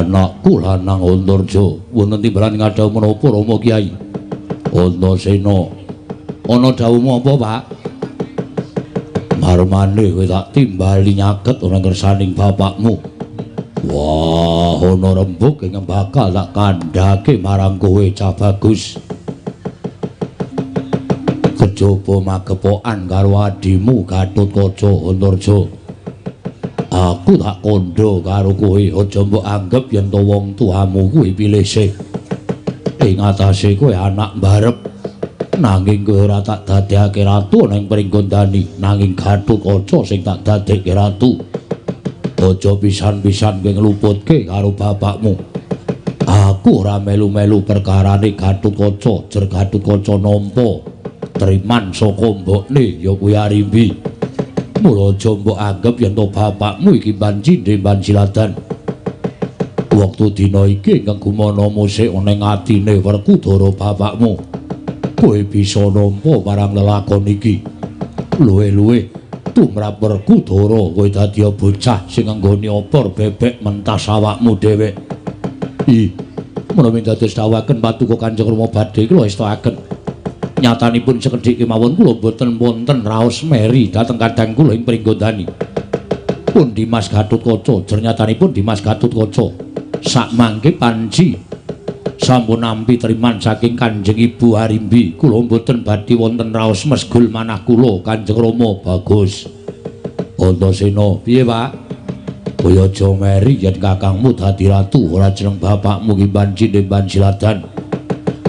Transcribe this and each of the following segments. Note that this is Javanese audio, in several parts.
Anakku lanang Antarja, wonten timbalan ngadhawuh menapa Rama Kyai? Antasena, ana dhawuhmu apa, Pak? Marmane kowe tak timbali nyaget ana ngersaning bapakmu. Wah, ana rembug ingkang bakal tak kandhake marang kowe, cah bagus. Kejaba magepokan karo adimu Gatotkaca Antarja. Aku tak kandha karo kowe, aja mbok anggep yen to wong tuamu kuwi pilih. Ing atase kowe anak mbarep. Nanging kowe ora tak dadekake ratu ana ing Pringgondani, nanging Gatotkaca sing tak dadekke ratu. Aja pisan-pisan kowe ngluputke karo bapakmu. Aku ora melu-melu perkarane Gatotkaca, jer Gatotkaca nampa triman saka mbokne ya kuwi Arimbi. Mula aja mbok anggep yen to bapakmu iki Bancindhe Banciladan. Wektu dina iki ingkang gumana musik ana ing atine Werkudara bapakmu. Kowe bisa nampa marang lelakon iki. Luwih-luwih tumrap Werkudara kowe dadi bocah sing nggone opor bebek mentas awakmu dhewek. Ih, menawi dados dawuhaken patuko Kanjeng Rama badhe kula estoaken. Nyatanipun sekedhik kemawon kula boten wonten raos meri dhateng kadang kula ing Pringgondani. Pun Dimas Gatotkaca, jernyatanipun Dimas Gatotkaca sakmangke panci sampun nampi triman saking Kanjeng Ibu Arimbi, kula mboten badhe wonten raos mesgul manah kula Kanjeng Rama. Bagus. Antasena, piye, Pak? Kowe aja meri yen kakangmu dadi ratu, ora jeneng bapakmu ki Bancine Banciladan.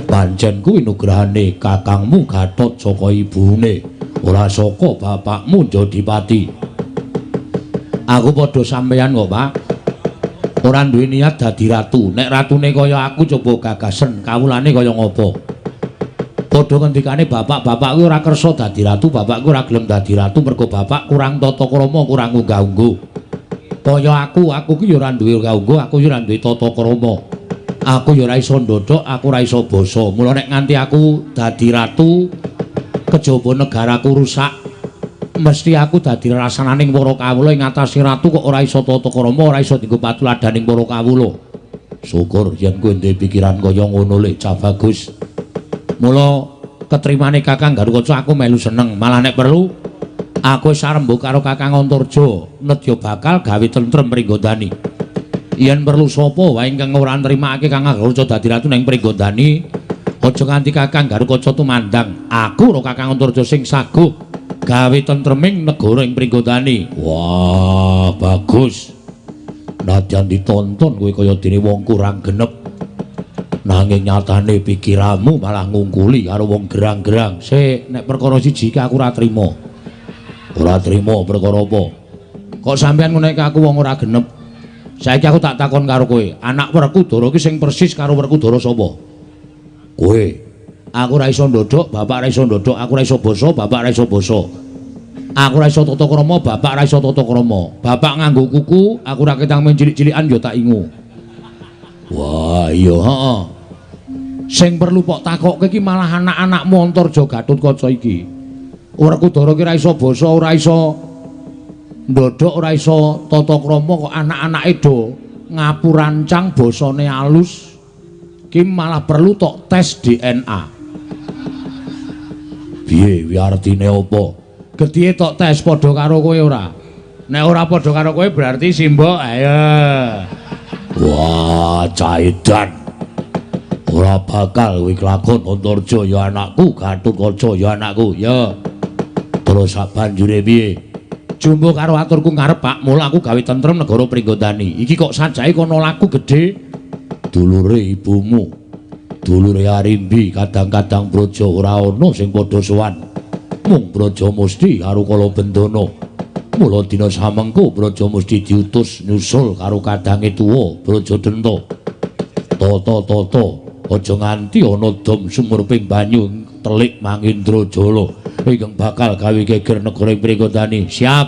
Pancen kuwi nugrahane kakangmu Gatot saka ibune, ora saka bapakmu Jodipati. Aku padha sampeyan kok, Pak. Ora duwe niat dadi ratu. Nek ratune kaya aku coba gagasen kawulane kaya ngopo. Padha ngendikane bapak-bapak kuwi ora kersa dadi ratu, bapakku ora gelem dadi ratu mergo bapak kurang tata krama, kurang unggah-ungguh. Kaya aku, aku ki ya ora duwe unggah-ungguh, aku ya ora duwe tata krama. Aku ya ora iso ndodhok, aku ora iso basa. Mula nek nganti aku dadi ratu, kejaba negaraku rusak, mesti aku dadi rasananing para kawula ing atase ratu kok ora iso tata krama, ora iso dienggo patuladaning para kawula. Syukur yen kowe duwe pikiran kaya ngono le, cah bagus. Mula ketrimane Kakang Garukaca aku melu seneng, malah nek perlu aku wis arembug karo Kakang Antarja, nedya bakal gawe tentrem Pringgondani. Yen perlu sapa wae ingkang ora nrimake Kakang Garukaca dadi ratu ning Pringgondani, aja nganti Kakang Garukaca tumandang. Aku ro Kakang Antarja sing saguh gawe tentreming negara ing Pringgondani. Wah, bagus. Nadyan ditonton kowe kaya dene wong kurang genep. Nanging nyatane pikiranmu malah ngungkuli karo wong gerang-gerang. Sik, nek perkara siji iki aku ora trima. Ora trima perkara apa? Kok sampeyan ngono aku wong ora genep? Saiki aku tak takon karo kowe, anak Werkudara iki sing persis karo Werkudara sapa? Kowe. Aku ora iso ndodhok, bapak ora iso ndodhok, aku ora iso basa, bapak ora iso basa. Aku ora iso tata krama, bapak ora iso tata krama. Bapak nganggo kuku, aku ora ketang men cilik-cilikan ya tak ingu. Wah, iya, heeh. Sing perlu pok takokke iki malah anak-anakmu Antarja Gatotkaca iki. Werkudara ki ora iso basa, ora iso ndodhok, ora iso tata krama kok anak-anake do ngapurancang basane alus. Ki malah perlu tok tes DNA. Piye wi artine apa? Getihe tok tes padha karo kowe ora? Nek ora padha karo kowe berarti simbok ayo. Wah, caidan. Ora bakal kowe kelakon Antarja ya anakku, Gatotkaca ya anakku. Ya. Terus sak banjure piye? Jumbo karo aturku ngarep, Pak, mula aku gawe tentrem negara Pringgondani. Iki kok sajake kono laku gedhe. Dulure ibumu, dulure Arimbi, kadang-kadang Braja ora ana sing padha sowan. Mung Braja Musti karo Kalabendana. Mula dina samengko Braja Musti diutus nyusul karo kadange tuwa Braja Denta. Tata-tata aja nganti ana dom sumurping banyu telik Mangindrajala ingkang bakal gawe geger negara ing Pringgondani. Siap.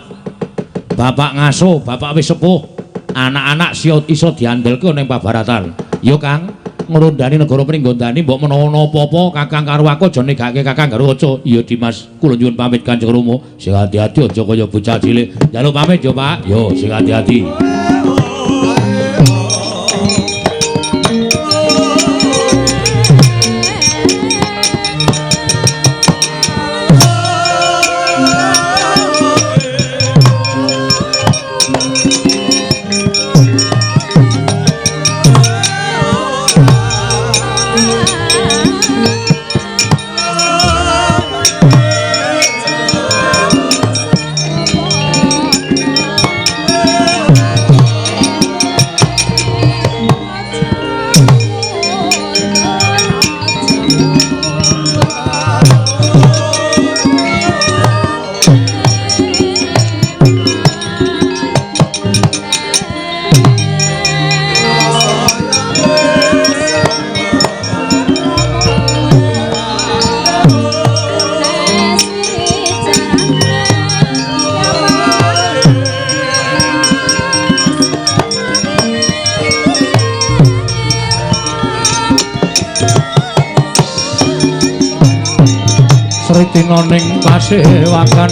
Bapak ngaso, bapak wis sepuh. Anak-anak iso diandelke ning pabaratan. Yo Kang, ngrondani negara Pringgondani mbok menawa ana apa-apa Kakang karo aku aja negake Kakang karo aja. Iya Dimas, kula nyuwun pamit Kanjeng Rama. Sing ati-ati aja kaya bocah cilik. Njaluk pamit yo, Pak. Yo, sing ati-ati. Sritinaning pasewakan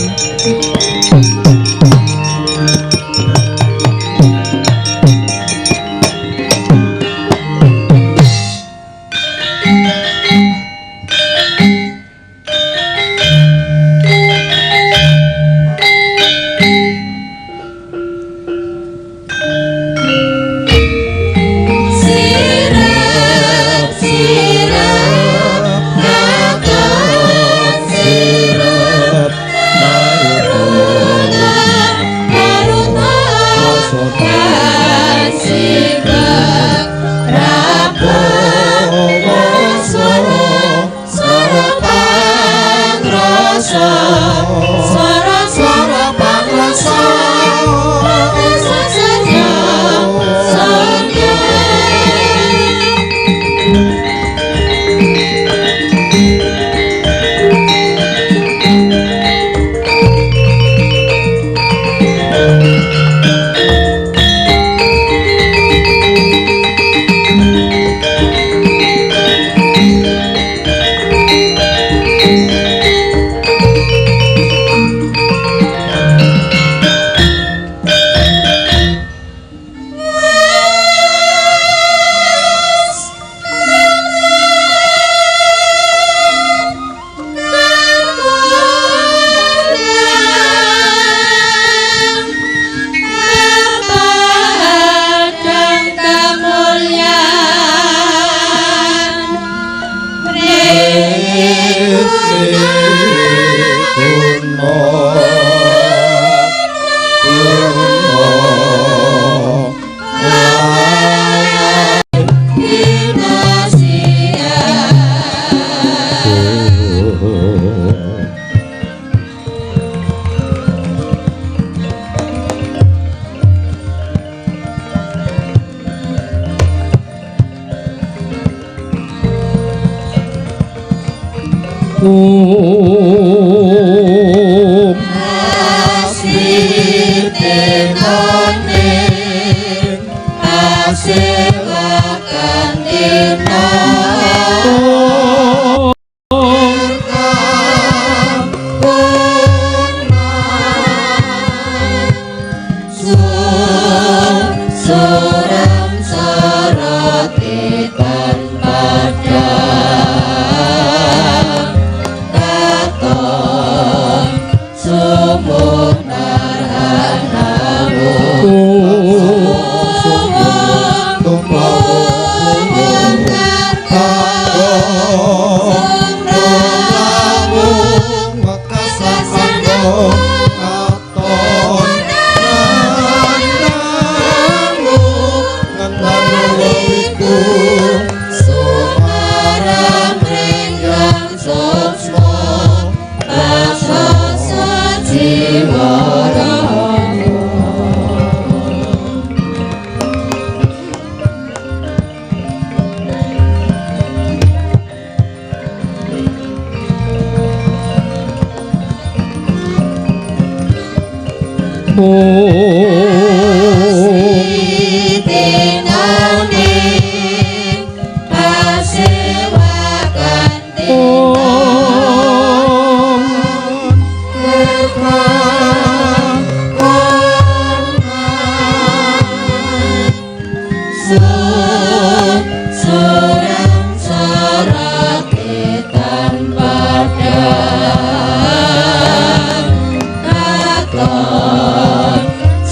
Katon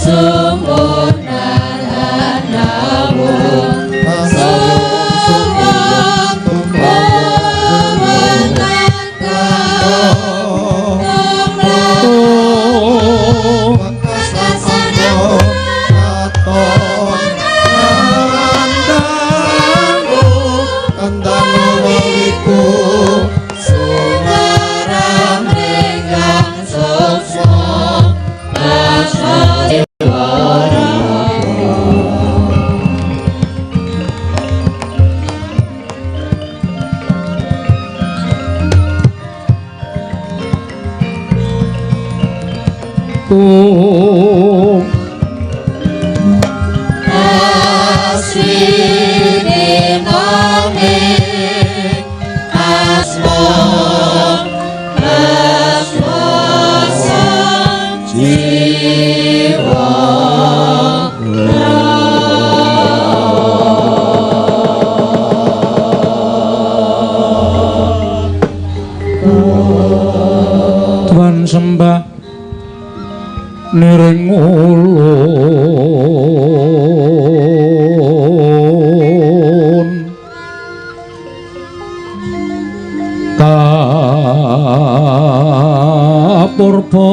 sumur narhana. Om Tuhan sembah niring ulun kapurba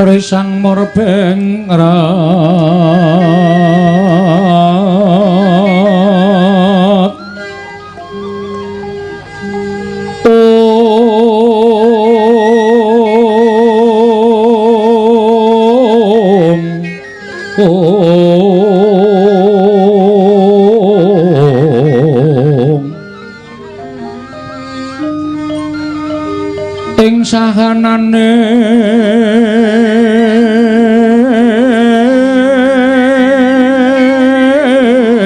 risang murbeng rat Om ing sahanane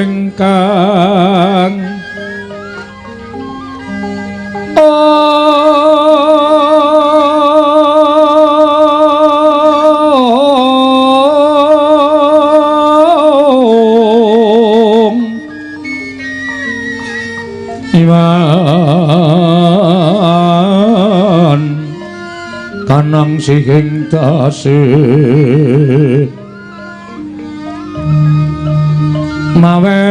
ingkang Om Iwan kanang sihing dase mawe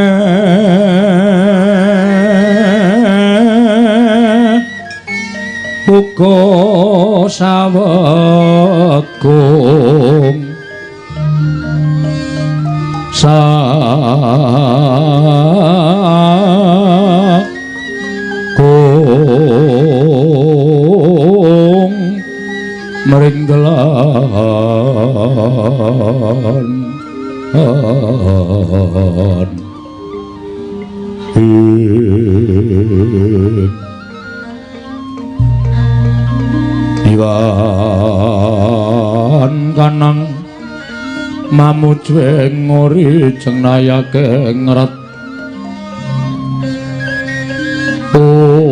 uga sawegung sagung mring delan Iwan kanang mamujuing ori jeng nayake ngret Om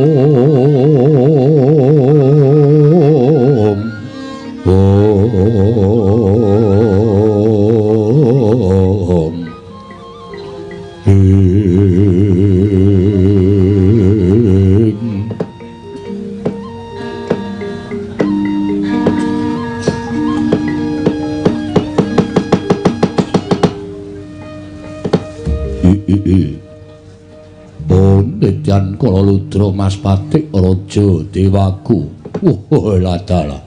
Om Ing Om Kala Ludra Mas Patik Raja Dewaku. Wah ladalah.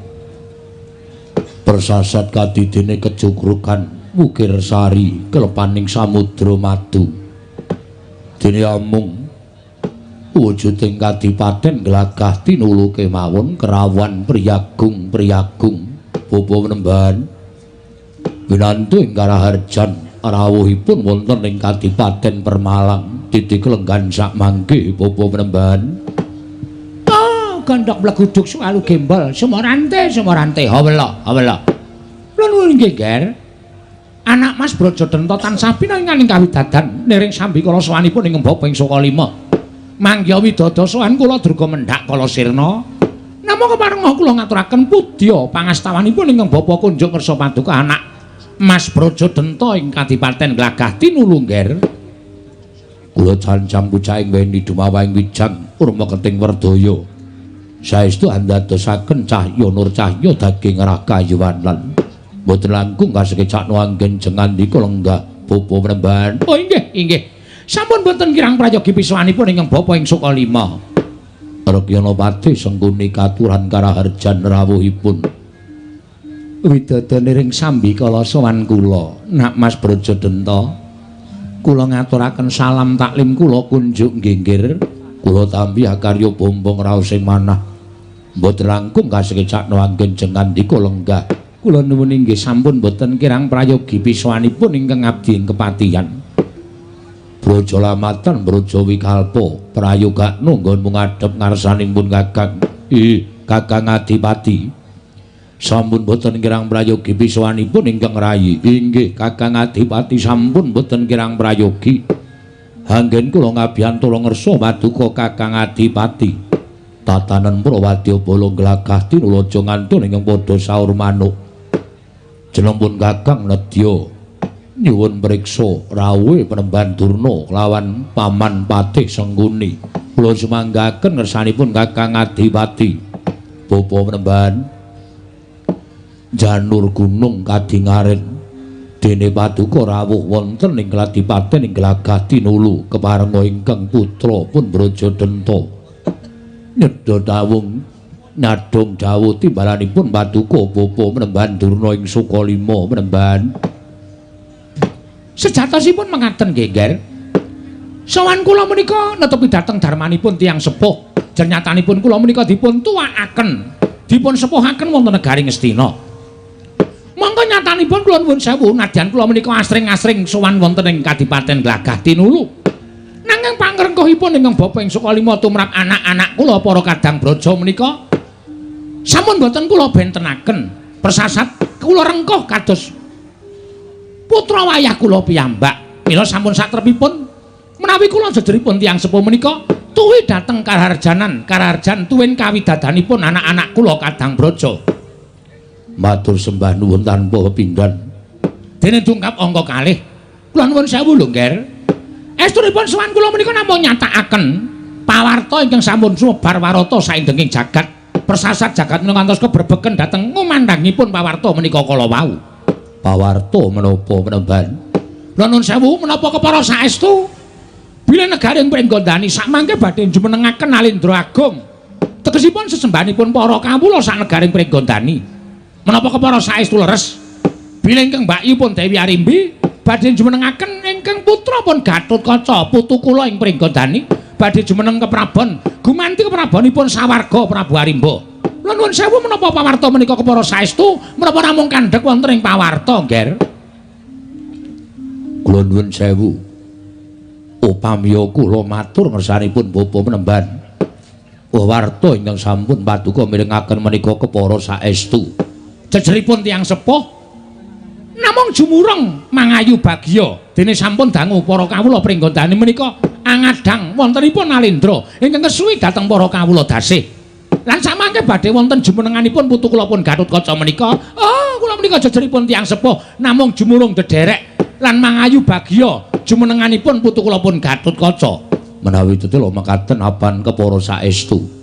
Persasat kadidene kejugrugan Wukir Sari kelepaning samudra madu. Dene amung wujuding kadipaten glagah tinulu kemawon kerawan priyagung priyagung bapa penembahan winantu ing karaharjan rawuhipun wonten ing kadipaten Permalang titik lenggan sak mangke bapa penembahan. Ah, gandhok mleguduk sualu gembol sumorante sumorante hawela hawela. Nuwun nggih, Ger. Anak Mas Brajadenta tansah pinanganing kawidadan niring sambikala sowanipun ing Bapa ing Sukalima. Mangya widada sowan kula durga mendhak kala sirna. Namung kepareng kula ngaturaken pudya pangastawanipun ingkang Bapa kunjuk kersa paduka anak Mas Brajadenta ing kadipaten Glagah tinulu, Ger. Kula cancang pucaing weni dumawahing wijang urma keting werdaya. Saestu andadosaken cahya nur cahya daging rakayuwanan. Mboten langkung kasekecakno anggen jengandika lenggah bapa penembahan. Oh inggih, inggih. Sampun boten kirang prayogi pisowanipun ingkang Bapa ing Sukalima. Rekyana Pati Sengkuni katuran karaharjan rawuhipun. Widada niring sambikala sowan kula, Nak Mas Brajadenta. Kula ngaturaken salam taklim kula kunjuk nggih. Kula tampi akarya bombong raos ing manah. Mboten langkung kasekecakno anggen jengandika lenggah. Kula nuwun inggih sampun boten kirang prayogi pisowanipun ingkang abdi ing kepatihan. Braja lamatan Braja wikalpa prayogakno nggonmu ngadhep ngarsaning pun Kakang. Kakang Adipati. Sampun boten kirang prayogi pisowanipun ingkang rayi. Inggih Kakang Adipati sampun boten kirang prayogi. Anggen kula ngabiyantara ngersa paduka Kakang Adipati. Tatanen Prawadya bala glagah tinulaja ngantun ingkang padha saur manuk. Jenengipun Kakang nedya nyuwun priksa rawuhe Panembahan Durna kelawan Paman Patih Sengkuni. Kula sumanggaken ngersanipun Kakang Adipati. Bapa Panembahan janur gunung kadingaren dene paduka rawuh wonten ing Kladipaten ing Glagah Tinulu keparenga ingkang putra pun Brajadenta. Nyedha dawung nyadhong dawuh timbalanipun paduka Bapa Panembahan Durna ing Sukalima Panembahan. Sejatosipun mengaten nggih, Ngger. Sowan kula menika netepi dhateng darmanipun tiyang sepuh. Jernyatanipun kula menika dipun tuwakaken, dipun sepuhaken wonten negari Ngastina. Mongko nyatanipun kula nuwun sewu nadyan kula menika asring-asring sowan wonten ing Kadipaten Glagah Tinulu. Nanging pangrengkuhipun ingkang bapa ing Sukalima tumrap anak-anak kula para kadang braja menika sampun boten kula bentenaken. Persasat kula rengkuh kados putra wayah kula piyambak. Mila sampun satrepipun menawi kula jejeripun tiyang sepuh menika tuwi dhateng karaharjanan, karaharjan tuwin kawidadanipun anak-anak kula kadang braja. Matur sembah nuwun tanpa pepindhan. Dene dungkap angka kalih. Kula nuwun sewu lho, Ngger. Estunipun sowan kula menika namung nyatakaken pawarta ingkang sampun sumebar warata saindenging jagat. Persasat jagat menika ngantos kebrebeken dhateng ngumandhangipun pawarta menika kala wau. Pawarta menapa Panembahan? Kula nuwun sewu menapa kepara saestu bilih negari ing Pringgondani sakmangke badhe jumenengaken Alendra Agung. Tegesipun sesembahanipun para kawula sak negari ing Pringgondani. Menapa kepara saestu leres bilih ingkang mbakyipun Dewi Arimbi badhe jumenengaken ingkang putra pun Gatotkaca putu kula ing Pringgondani badhe jumeneng keprabon gumanti keprabonipun sawarga Prabu Arimba. Kula nuwun sewu menapa pawarta menika kepara saestu menapa namung kandhek wonten ing pawarta, Ngger? Kula nuwun sewu. Upamiya kula matur ngersanipun Bapa Panembahan. Warta ingkang sampun paduka mirengaken menika kepara saestu. Jejeripun tiyang sepuh namung jumureng mangayu bagya dene sampun dangu para kawula Pringgondani menika angadang wontenipun Alendra ingkang kesuwi dhateng para kawula dasih. Lan samangke badhe wonten jumenenganipun putu kula pun Gatotkaca menika. Oh, kula menika jejeripun tiyang sepuh namung jumurung dederek lan mangayu bagya jumenenganipun putu kula pun Gatotkaca. Menawi tetela mekaten apan kepara saestu.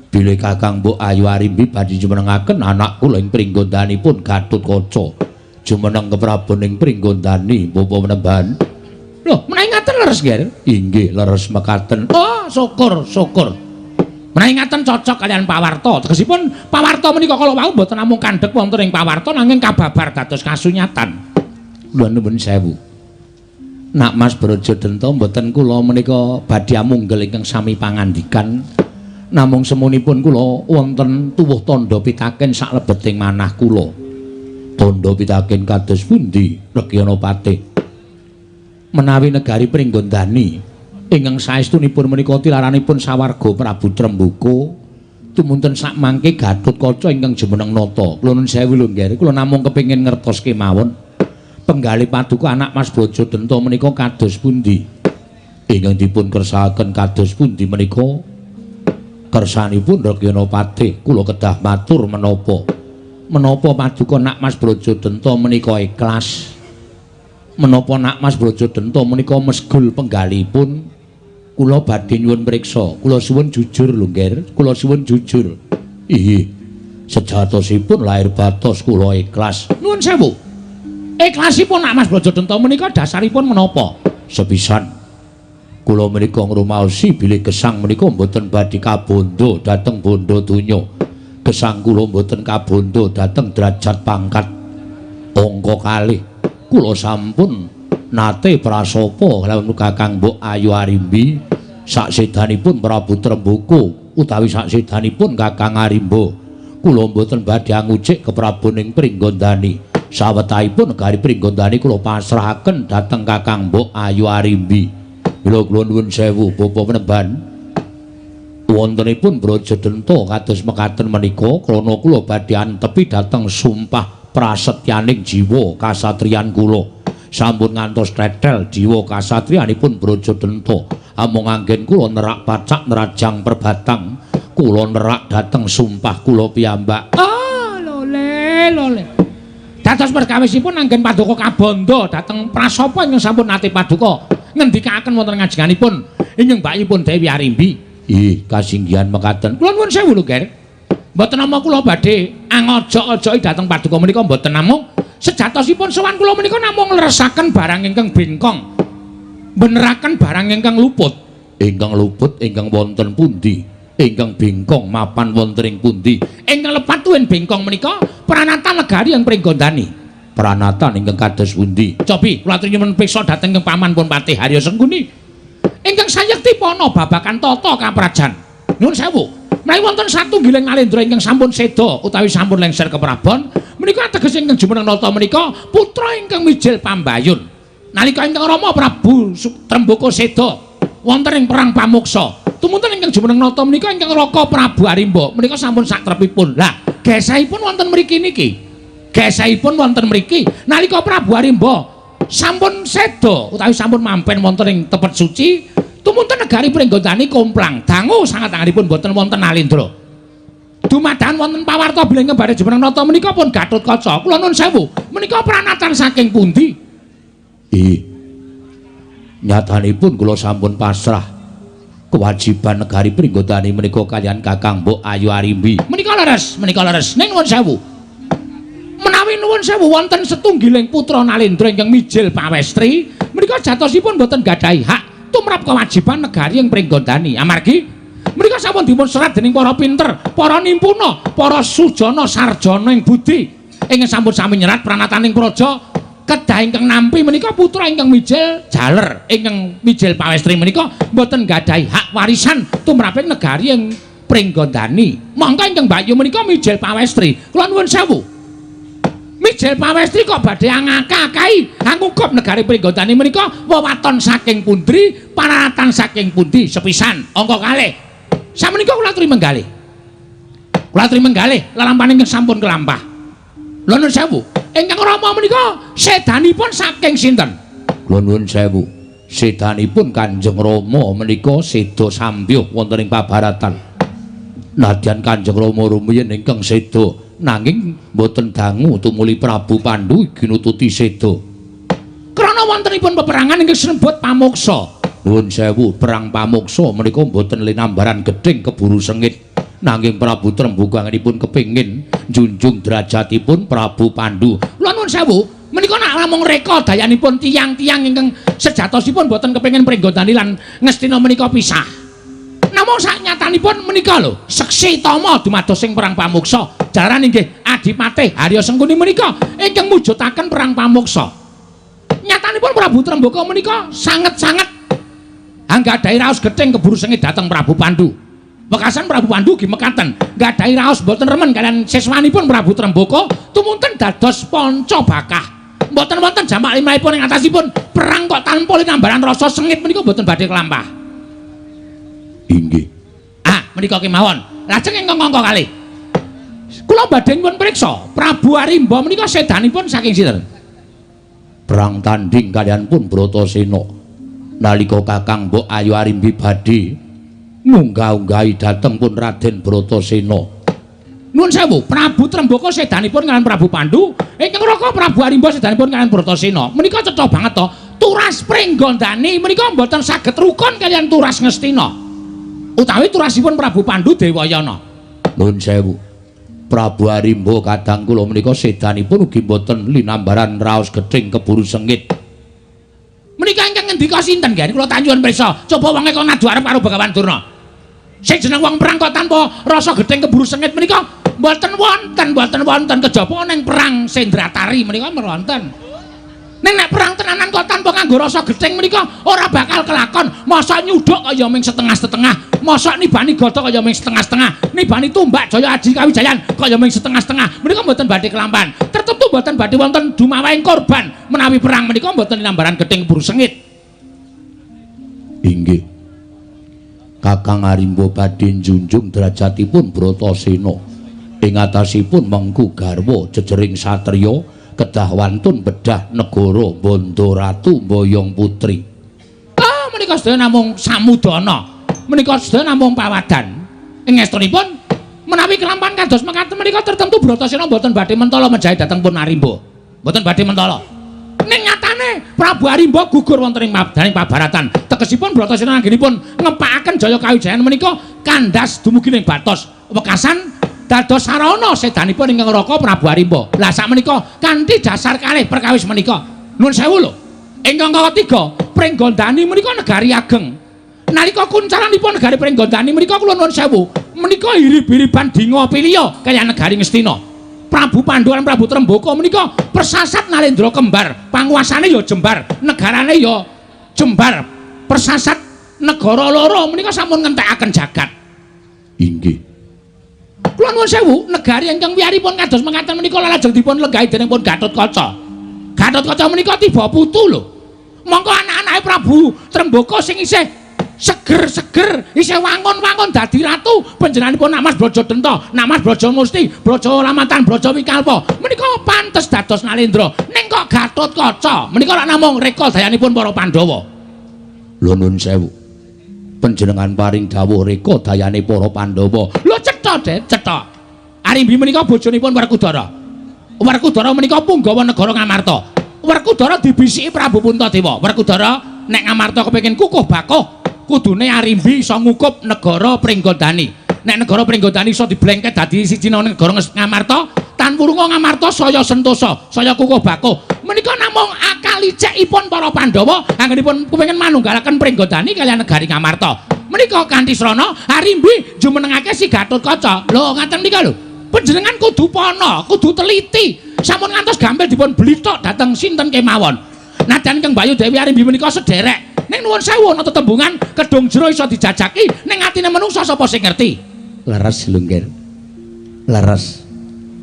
Bilih Kakang Mbok Ayu Arimbi badhe jumenengaken anak kula ing Pringgondanipun Gatotkaca. Jumeneng keprabon ing Pringgondani Bapa Panembahan. Lho, menawi ngaten leres, Ngger? Inggih, leres mekaten. Oh, syukur, syukur. Menawi ngaten cocok kalian pawarta. Tegesipun pawarta menika kala wau mboten namung kandhek wonten ing pawarta nanging kababar dados kasunyatan. Kula nuwun sewu. Nak Mas Brajadenta mboten kula menika badhe amunggel ingkang sami pangandikan. Namung semunipun kula wonten tuwuh tandha pitaken saklebeting manah kula. Tandha pitaken kados pundi, Rekyana Patih? Menawi negari Pringgondani ingkang saestunipun menika tilaranipun sawarga Prabu Trembaka tumunten sakmangke Gatotkaca ingkang jumeneng nata. Kula nuwun sewu lho, Ngger, kula namung kepengin ngertos kemawon penggalih paduka anak Mas Brajadenta menika kados pundi? Ingkang dipun kersakaken kados pundi menika? Kersanipun Rekyana Patih kula kedah matur menapa? Menapa paduka nak Mas Brajadenta menika ikhlas? Menapa nak Mas Brajadenta menika mesgul penggalihipun? Kula badhe nyuwun priksa. Kula suwun jujur lho, Ngger. Kula suwun jujur. Inggih. Sejatosipun lahir batos kula ikhlas. Nuwun sewu. Ikhlasipun nak Mas Brajadenta menika dasaripun menapa? Sepisan kula menika ngrumaosi bilih gesang menika mboten badhe kabondo dhateng bondo donya. Gesang kula mboten kabondo dhateng derajat pangkat angka kalih. Kula sampun nate prasapa kalawan Kakang Mbok Ayu Arimbi saksedanipun Prabu Trembaka utawi saksedanipun Kakang Arimba. Kula mboten badhe angucik keprabon ing Pringgondani. Sawetahipun negari Pringgondani kula pasrahaken dhateng Kakang Mbok Ayu Arimbi. Mila kula nuwun sewu Bapak Panembahan. Wontenipun Brajadenta kados mekaten menika krana kula badhe antepi dhateng sumpah prasetyaning jiwa kasatriyan kula. Sampun ngantos tetel jiwa kasatriyanipun Brajadenta. Amung anggen kula nerak pacak nerajang perbatang, kula nerak dhateng sumpah kula piyambak. Oh, lole lole. Dados perkawisipun anggen paduka kabandha dhateng prasapa ingkang sampun nate paduka ngendikaaken wonten ngajenganipun ingkang mbakipun Dewi Arimbi. Ih, kasinggihan mekaten. Kula nuwun sewu lho, Ger. Mboten namung kula badhe angojok-ojoki dhateng paduka menika mboten namung sejatosipun sowan kula menika namung ngleresaken barang ingkang bengkong. Beneraken barang ingkang luput. Ingkang luput ingkang wonten pundi? Ingkang bengkong mapan wonten ing pundi? Ingkang lepat tuwin bengkong menika pranatan negari yang Pringgondani. Pranatan ingkang kados pundi? Cobi kula aturi nyuwun priksa dhateng paman pun Patih Harya Sengkuni. Ingkang sayekti pana babagan tata kaprajan. Nuwun sewu. Menawi wonten satunggiling nalendra ingkang sampun seda utawi sampun lengser keprabon, menika ateges ingkang jumeneng nata menika putra ingkang mijil pambayun. Nalika ingkang Rama Prabu Trembaka seda wonten ing perang pamuksa, tumunten ingkang jumeneng nata menika ingkang Raka Prabu Arimba menika sampun satrepipun. Lah, gesehipun wonten mriki niki. Gesehipun wonten mriki nalika Prabu Arimba sampun seda utawi sampun mampen wonten ing tepet suci, tumunten negari Pringgondani komplang dangu sanget anganipun boten wonten nalendra. Dumadakan wonten pawarta bilih badhe jumeneng nata menika pun Gatotkaca. Kula nuwun sewu, menika pranatan saking pundi? Ih, nyatanipun kula sampun pasrah kewajiban negari Pringgondani menika kaliyan Kakang Mbok Ayu Arimbi. Menika leres, menika leres. Ning nuwun sewu. Menawi nuwun sewu wonten setunggiling putra nalendra ingkang mijil pawestri, menika jatosipun boten gadahi hak tumrap kewajiban negari ing Pringgondani. Amargi menika sampun dipun serat dening para pinter, para nimpuna, para sujana sarjana ing budi ingkang sampun sami nyerat pranataning praja. Kedah ingkang nampi menika putra ingkang mijil jaler, ingkang mijil pawestri menika mboten gadahi hak warisan tumraping negari ing Pringgondani. Mongko ingkang mbakyu menika mijil pawestri. Kula nuwun sewu. Mijil pawestri kok badhe angakakahi angukup negari Pringgondani menika wewaton saking pundi, paratan saking pundi sepisan angka kalih. Samenika kula aturi menggalih. Kula aturi menggalih lelampahan ingkang sampun kelampah. Lha nuwun sewu. Ingkang Rama menika sedanipun saking sinten? Kula nuwun sewu. Sedanipun Kanjeng Rama menika seda sambyuh wonten ing pabaratan. Nadyan Kanjeng Rama rumiyin ingkang seda, nanging boten dangu tumuli Prabu Pandu ginututi seda. Krana wontenipun peperangan ingkang sinebut pamuksa. Nuwun sewu, perang pamuksa menika boten linambaran gedhing keburu sengit. Nanging Prabu Trembaka anggenipun kepingin njunjung derajatipun Prabu Pandu. Kula nuwun sewu, menika nak namung reka dayanipun tiyang-tiyang ingkang sejatosipun boten kepingin Pringgondani lan Ngastina menika pisah. Namung saknyatanipun menika lho, seksi tama dumados ing perang pamuksa. Jalaran inggih Adipati Harya Sengkuni menika ingkang mujudaken perang pamuksa. Nyatanipun Prabu Trembaka menika sanget-sanget anggadhahi raos gething keburu sengit dhateng Prabu Pandu. Wekasan Prabu Pandu ugi mekaten nggadahi raos boten remen kaliyan siswanipun Prabu Trembaka tumunten dados panca bakah. Mboten wonten jamak limrahipun ing atasipun perang kok tanpa linambaran rasa sengit menika mboten badhe kelampah. Inggih. Ah, menika kemawon. Lajeng ingkang angka kalih. Kula badhe nyuwun priksa, Prabu Arimba menika sedanipun saking sinten? Perang tanding kaliyan pun Bratasena. Nalika Kakang Mbok Ayu Arimbi badhe ngunggah-unggahi dhateng pun Raden Bratasena. Nuwun sewu, Prabu Trembaka sedanipun kaliyan Prabu Pandu, ingkang raka Prabu Arimba sedanipun kaliyan Bratasena. Menika cetha banget to, turas Pringgondani menika mboten saged rukun kaliyan turas Ngastina. Utawi turasipun Prabu Pandu Dewayana. Nuwun sewu, Prabu Arimba kadang kula menika sedanipun ugi mboten linambaran raos gething keburu sengit. Menika ingkang ngendika sinten, Gen? Kula tanyuwun priksa. Coba wonge kok ngadu arep karo Begawan Durna. Sing jeneng wong perang kok tanpa rasa gething keburu sengit menika mboten wonten, mboten wonten kejaba ning perang Sendratari menika wonten. Ning nek perang tenanan kok tanpa nganggo rasa gething menika ora bakal kelakon. Mosok nyuduk kaya ming setengah-setengah, mosok nibani gada kaya ming setengah-setengah, nibani tumbak Jaya Aji Kawijayan kaya ming setengah-setengah. Menika mboten badhe kelampahan. Tertentu mboten badhe wonten dumawahing korban menawi perang menika mboten linambaran gething keburu sengit. Inggih. Kakang Arimba badhe njunjung derajatipun Bratasena. Ing atasipun mengku garwa jejering satriya kedah wantun bedah negara bandha ratu mboyong putri. Ah, menika sedaya namung samudana. Menika sedaya namung pawadan. Ing estunipun menawi kelampan kados mekaten menika tertentu Bratasena mboten badhe mentala mejahi dhateng pun Arimba. Mboten badhe mentala. Ning nyatane Prabu Arimba gugur wonten ing mabdaning pabaratan. Tegesipun Bratasena anggenipun ngepakaken jaya kawijayan menika kandhas dumugi ning batos wekasan dados sarana sedanipun ingkang Raka Prabu Arimba. Lah sakmenika kanthi dasar kalih perkawis menika. Nuwun sewu lho. Ingkang ketiga, Pringgondani menika negari ageng. Nalika kuncaranipun negari Pringgondani menika kula nuwun sewu, menika irib-iriban dinga piliya kaya negari Ngastina. Prabu Pandhu lan Prabu Trembaka menika persasat Nalendra kembar, panguasane ya jembar, negarane ya jembar. Persasat negara loro menika sampun ngentekaken jagat. Inggih. Kula nuwun sewu, negari ingkang wiyaripun kados mekaten menika lajeng dipun lenggahi dening pun Gatotkaca. Gatotkaca menika tiba putu lho. Mongko anak-anake Prabu Trembaka sing isih seger-seger, isih wangun-wangun dadi ratu, panjenenganipun Nak Mas Braja Denta, Nak Mas Braja Musti, Braja Lamatan, Braja Wikalpa. Menika pantes dados Nalendra. Ning kok Gatotkaca menika lak namung reka dayanipun para Pandhawa. Lho nuwun sewu. Panjenengan paring dawuh reka dayane para Pandhawa. Lho cetha, Det, cetha. Arimbi menika bojonipun Werkudara. Werkudara menika punggawa negara Ngamarta. Werkudara dibisiki Prabu Puntadewa. Werkudara nek Ngamarta kepengin kukuh bakuh, kudune Arimbi iso ngukup negara Pringgondani. Nek negara Pringgondani iso diblengket dadi siji negara Ngamarta, tan wurunga Ngamarta saya sentosa, saya kukuh bakuh. Menika namung akal licikipun para Pandhawa anggenipun kepengin manunggalaken Pringgondani kaliyan negari Ngamarta. Menika kanthi srana Arimbi jumenengake si Gatotkaca. Lho ngaten nika lho. Panjenengan kudu pana, kudu teliti. Sampun ngantos gampil dipun blithok dhateng sinten kemawon. Nadyan Kang Bayu Dewi Arimbi menika sederek. Ning nuwun sewu ana tetembungan kedung jero iso dijajaki, ning atine menungsa sapa sing ngerti? Leres lho, Nggir. Leres.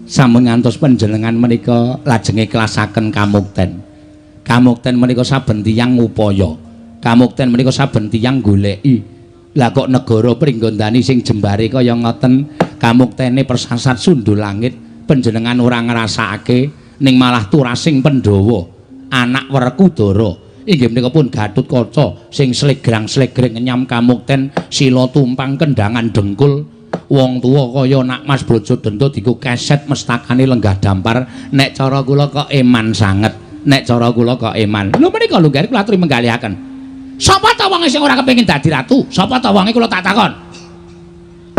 Sampun ngantos panjenengan menika lajeng ikhlasaken kamukten. Kamukten menika saben tiyang ngupaya. Kamukten menika saben tiyang goleki. Lah kok negara Pringgondani sing jembare kaya ngoten, kamuktene persasat sundul langit, panjenengan ora ngrasakake ning malah turasing Pandhawa, anak Werkudara. Inggih menika pun Gatotkaca sing slegrang-slegreng ngenyam kamukten sila tumpang kendangan dengkul. Wong tuwa kaya Nak Mas Braja Denta diku keset mestakane lenggah dampar. Nek cara kula kok eman sanget. Nek cara kula kok eman. Lho menika lho Ngger kula aturi menggalihaken. Sapa ta wonge sing ora kepengin dadi ratu? Sapa ta wonge kula tak takon.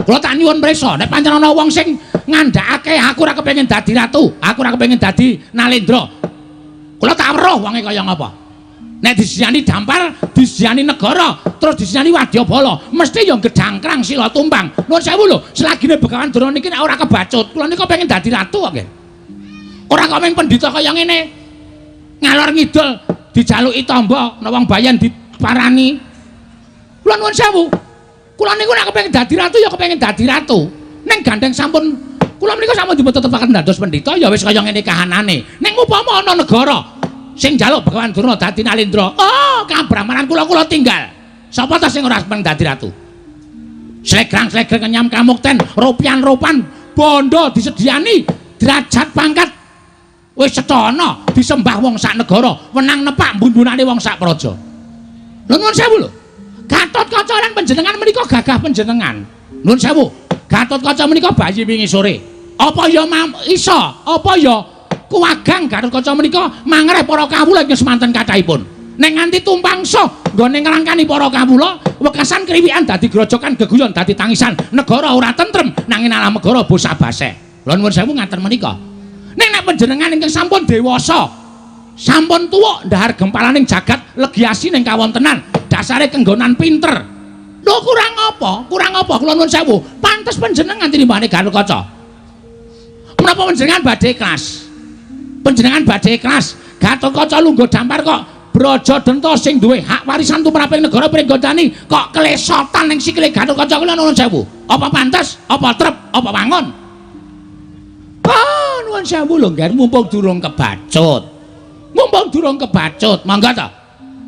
Kula tak nyuwun prisa, nek pancen ana wong sing ngandhakake aku ora kepengin dadi ratu, aku ora kepengin dadi Nalendra. Kula tak weruh wonge kaya ngapa. Nek disiyani dampar, disiyani negara, terus disiyani wadyabala, mesti ya gedhangkrang sila tumpang. Nuwun sewu lho, selagine Begawan Durna niki nek ora kebacut, kula nika pengin dadi ratu kok nggih. Ora kok mung pendhita kaya ngene. Ngalor ngidul dijaluki tamba, ana wong bayan diparani. Kula nuwun sewu. Kula niku nek kepengin dadi ratu ya kepengin dadi ratu. Ning gandeng sampun kula menika sampun dipun tetepaken dados pendhita ya wis kaya ngene kahanane. Ning upama ana negara sing njaluk Begawan Durna dadi Nalendra, oh kabramanan kula kula tinggal. Sapa ta sing ora seneng dadi ratu? Slegrang-slegreng ngenyam kamukten, rupian-rupan bondo disediani, derajat pangkat wis cetha ana, disembah wong sak negara, wenang nepak mbun-mbunane wong sak praja. Lho nuwun sewu lho. Gatotkaca lan panjenengan menika gagah panjenengan. Nuwun sewu. Gatotkaca menika bayi wingi sore. Apa ya iso? Apa ya kuwagang Gatotkaca menika mangreh para kawula ing semanten kathahipun. Nek nganti tumpangsa nggone ngrangkani para kawula, wekasan kriwikan dadi grojokan geguyon dadi tangisan, negara ora tentrem nanging alam negara bosah-baseh. Lho nuwun sewu ngaten menika. Ning nek panjenengan ingkang sampun dewasa, sampun tuwa ndahar gempalaning jagat legi asine kawontenan, dasare kenggonan pinter. Lho kurang apa? Kurang apa? Kula nuwun sewu. Pantes panjenengan tinimbane Gatotkaca. Menapa panjenengan badhe ikhlas? Panjenengan badhe ikhlas. Gatotkaca lungguh dampar kok Braja Denta sing duwe hak warisan tumraping negara Pringgondani kok kelesotan ning sikile Gatotkaca kula nuwun sewu. Apa pantes? Apa trep? Apa wangun? Ah, nuwun sewu lho Ngger, mumpung durung kebacut. Mumpung durung kebacut, monggo ta.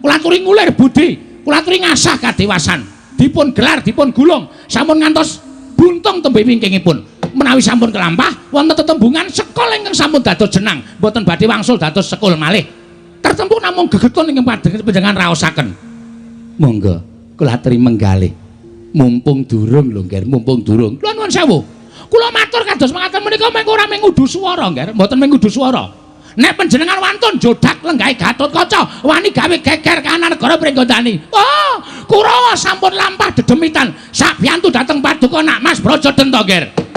Kula aturi ngulir budi, kula aturi ngasah kadewasan. dipun gelar, dipun gulung, sampun ngantos buntung tembe wingkingipun. Menawi sampun kelampah wonten tetembungan sekul ingkang sampun dados jenang, mboten badhe wangsul dados sekul malih. Tertempu namung gegetun ingkang panjenengan raosaken. Monggo kula aturi menggalih. Mumpung durung lho, Ngger, mumpung durung. Kula nuwun sewu. Kula matur kados mekaten menika mung ora mung ngudu swara, Ngger, mboten mung ngudu swara. Nek panjenengan wantun jodak lenggahe Gatotkaca wani gawe geger kahanan negara Pringgondani. Oh, Kurawa sampun lampah dedemitan sabiyantu dhateng paduka Nak Mas Brajadenta, Ngger.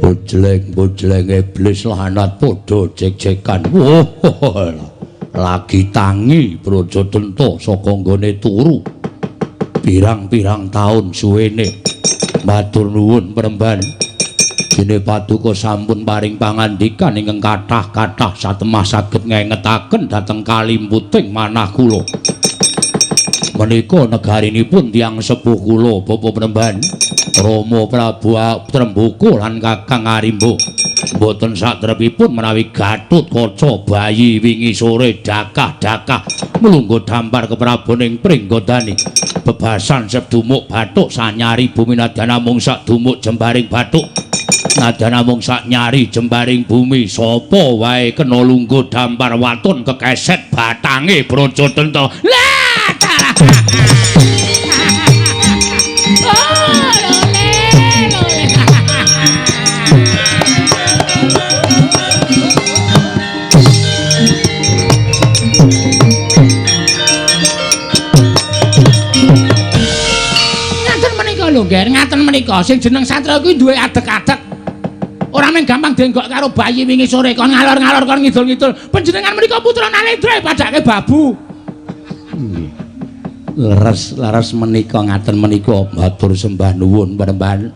Bojleng-bojleng iblis lanat padha jek-jekan. Wah, lagi tangi Brajadenta saka nggone turu. Pirang-pirang taun suwene. Matur nuwun Premban. Dene paduka sampun paring pangandikan ingkang kathah-kathah satemah saged ngengetaken dhateng kalimputing manah kula. Menika negarinipun tiyang sepuh kula Bapak Premban, Rama Prabu Tremboko lan Kakang Arimba. Mboten satrepipun menawi Gatotkaca bayi wingi sore dakah-dakah mlungguh dampar kepraboning Pringgondani. Bebasan sedumuk bathuk sanyari bumi nadyan namung sadumuk jembaring bathuk. Nadyan namung saknyari jembaring bumi, sapa wae kena lungguh dampar waton kekeset batange Brajadenta. Lah, dalah. Oh, lole, lole. Ngaten menika lho, Ngger, ngaten menika sing jeneng satra kuwi duwe adeg-adeg. Ora mung gampang denggok karo bayi wingi sore kon ngalor-ngalor kon ngidul-ngidul. Panjenengan menika putra Nalendra padake babu. Nggih. Leres-leres menika ngaten menika matur sembah nuwun Premban.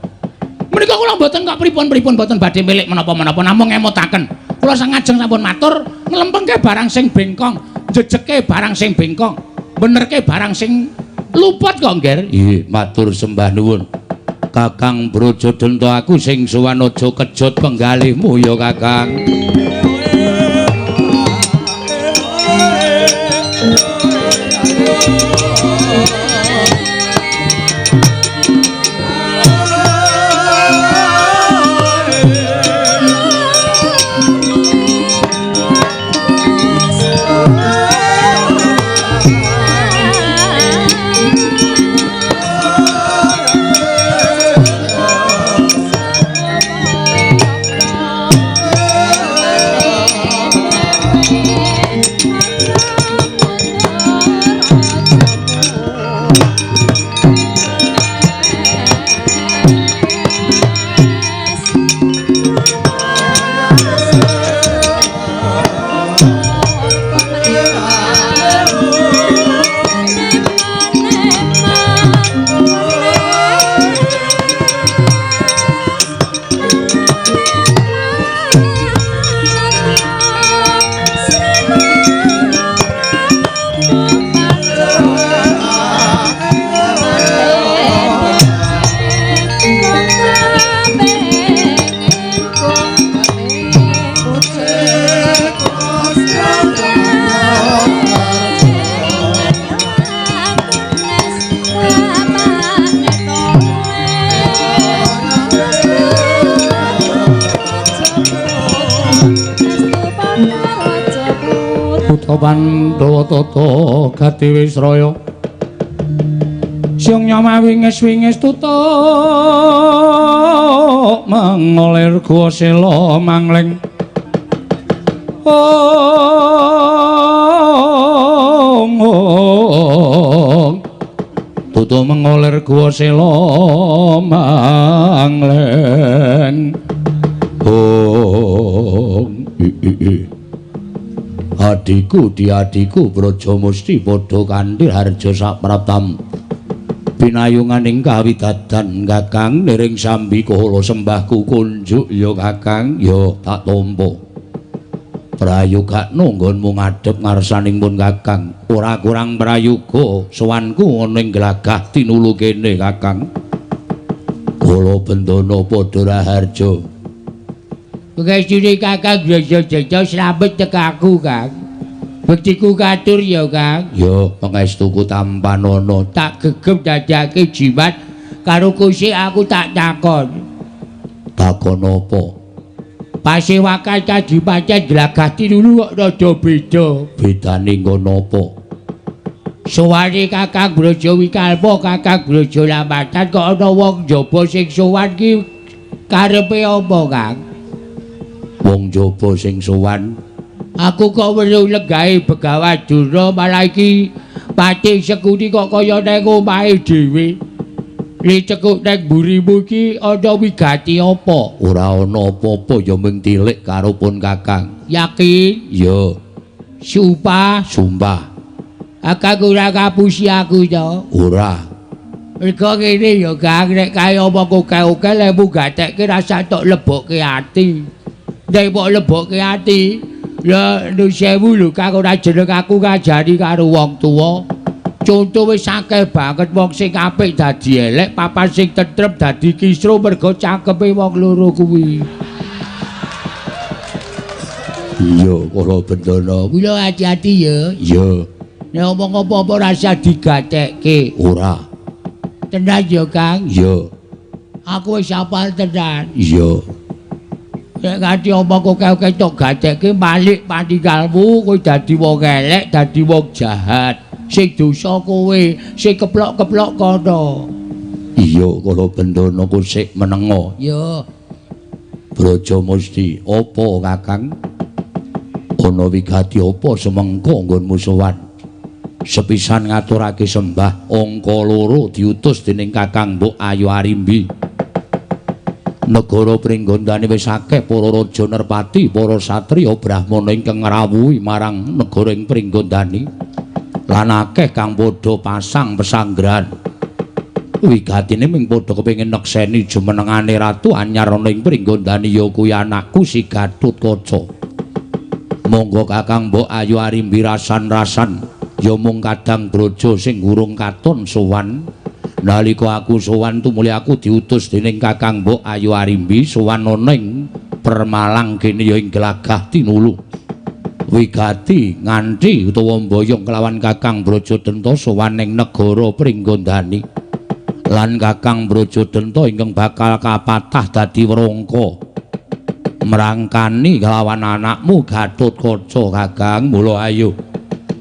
Menika kula mboten kok pripun-pripun mboten badhe milik menapa-menapa namung ngemutaken. Kula sangajeng sampun matur nglempengke barang sing bengkong, jejeke barang sing bengkong, benerke barang sing luput kok, Ngger. Nggih, matur sembah nuwun. Kakang Brajadenta aku sing sowan aja kejut penggalihmu ya Kakang. Pandhawa tata gati wisraya siang nyama wingis-wingis tutuk mengolir gua sela mangling ong ong tutuk mengolir gua sela mangling ong i i i. Adiku diadiku Brajamusti padha kanthi harja sapraptam pinayunganing kawidadan Kakang niring sambi kala sembahku kunjuk ya Kakang ya tak tampa. Prayogakno nggonmu ngadhep ngarsaning pun Kakang. Ora kurang prayoga sowanku ana ing Glagah Tinulu kene Kakang. Kala bendana padha raharja. Pengestune Kakang Brajadewa slamet tekaku, Kang. Bektiku katur ya, Kang. Ya, pangestuku tampanana. Tak gegem dadake jimat karo kusik aku tak takon. Takon apa? Pasewakan kadipaten Glagah Tinulu kok rada beda. Bedane nggon apa? Sowane Kakang Braja Wikalpa, Kakang Braja Lamatan kok ana wong njaba sing sowan ki karepe apa, Kang? Wong njaba sing sowan? Aku kok weruh lenggahe Begawan Durna malah iki Patih Sekuni kok kaya nang omahe dhewe. Licekuk nang mburimu iki ana wigati apa? Ora ana apa-apa ya mung tilik karo pun Kakang. Yakin? Ya. Sumpah? Sumpah. Kakang ora ngapusi aku to? Ora. Mergo ngene ya, Kang, nek kae omong akeh-akeh lemu gatekke rasa tok lebokke ati. Nek mbok lebokke ati, ya nuwun sewu lho Kang, ora jeneng aku ngajari karo wong tuwa. Conto wis akeh banget wong sing apik dadi elek, papan sing tentrem dadi kisruh mergo cangkeme wong loro kuwi. Iya, kala bendana. Kula ati-ati ya. Iya. Nek omong apa-apa rasa digatekke. Ora. Tenan ya, Kang? Iya. Aku wis hafal tenan. Iya. Nek nganti omong akeh-akeh tok gatekke malik paninggalmu, kowe dadi wong elek, dadi wong jahat. Sing dosa kowe, sing keplok-keplok kono. Iya, kala bendana kusik menenga. Iya. Braja Musti, apa Kakang? Ana wigati apa semengko nggonmu sowan? Sepisan ngaturake sembah, angka loro diutus dening Kakang Mbok Ayu Arimbi. Negara Pringgondani wis akeh para raja nerpati, para satriya brahmana ingkang ngrawuhi marang negara ing Pringgondani. Lan akeh kang padha pasang pesanggrahan. Wigatine mung padha kepengin nekseni jumenengane ratu anyar ana ing Pringgondani ya kuwi anakku si Gatotkaca. Monggo Kakang Mbok Ayu Arimbi rasan-rasan ya mung kadang braja sing urung katon sowan. Nalika aku sowan tumuli aku diutus dening Kakang Mbok Ayu Arimbi sowan ana ing Permalang kene ya ing Glagah Tinulu. Wigati nganti utawa mboyong kelawan Kakang Brajadenta sowan ing negara Pringgondani. Lan Kakang Brajadenta ingkang bakal kapatah dadi wrangka mrangkani kelawan anakmu Gatotkaca Kakang. Mula ayo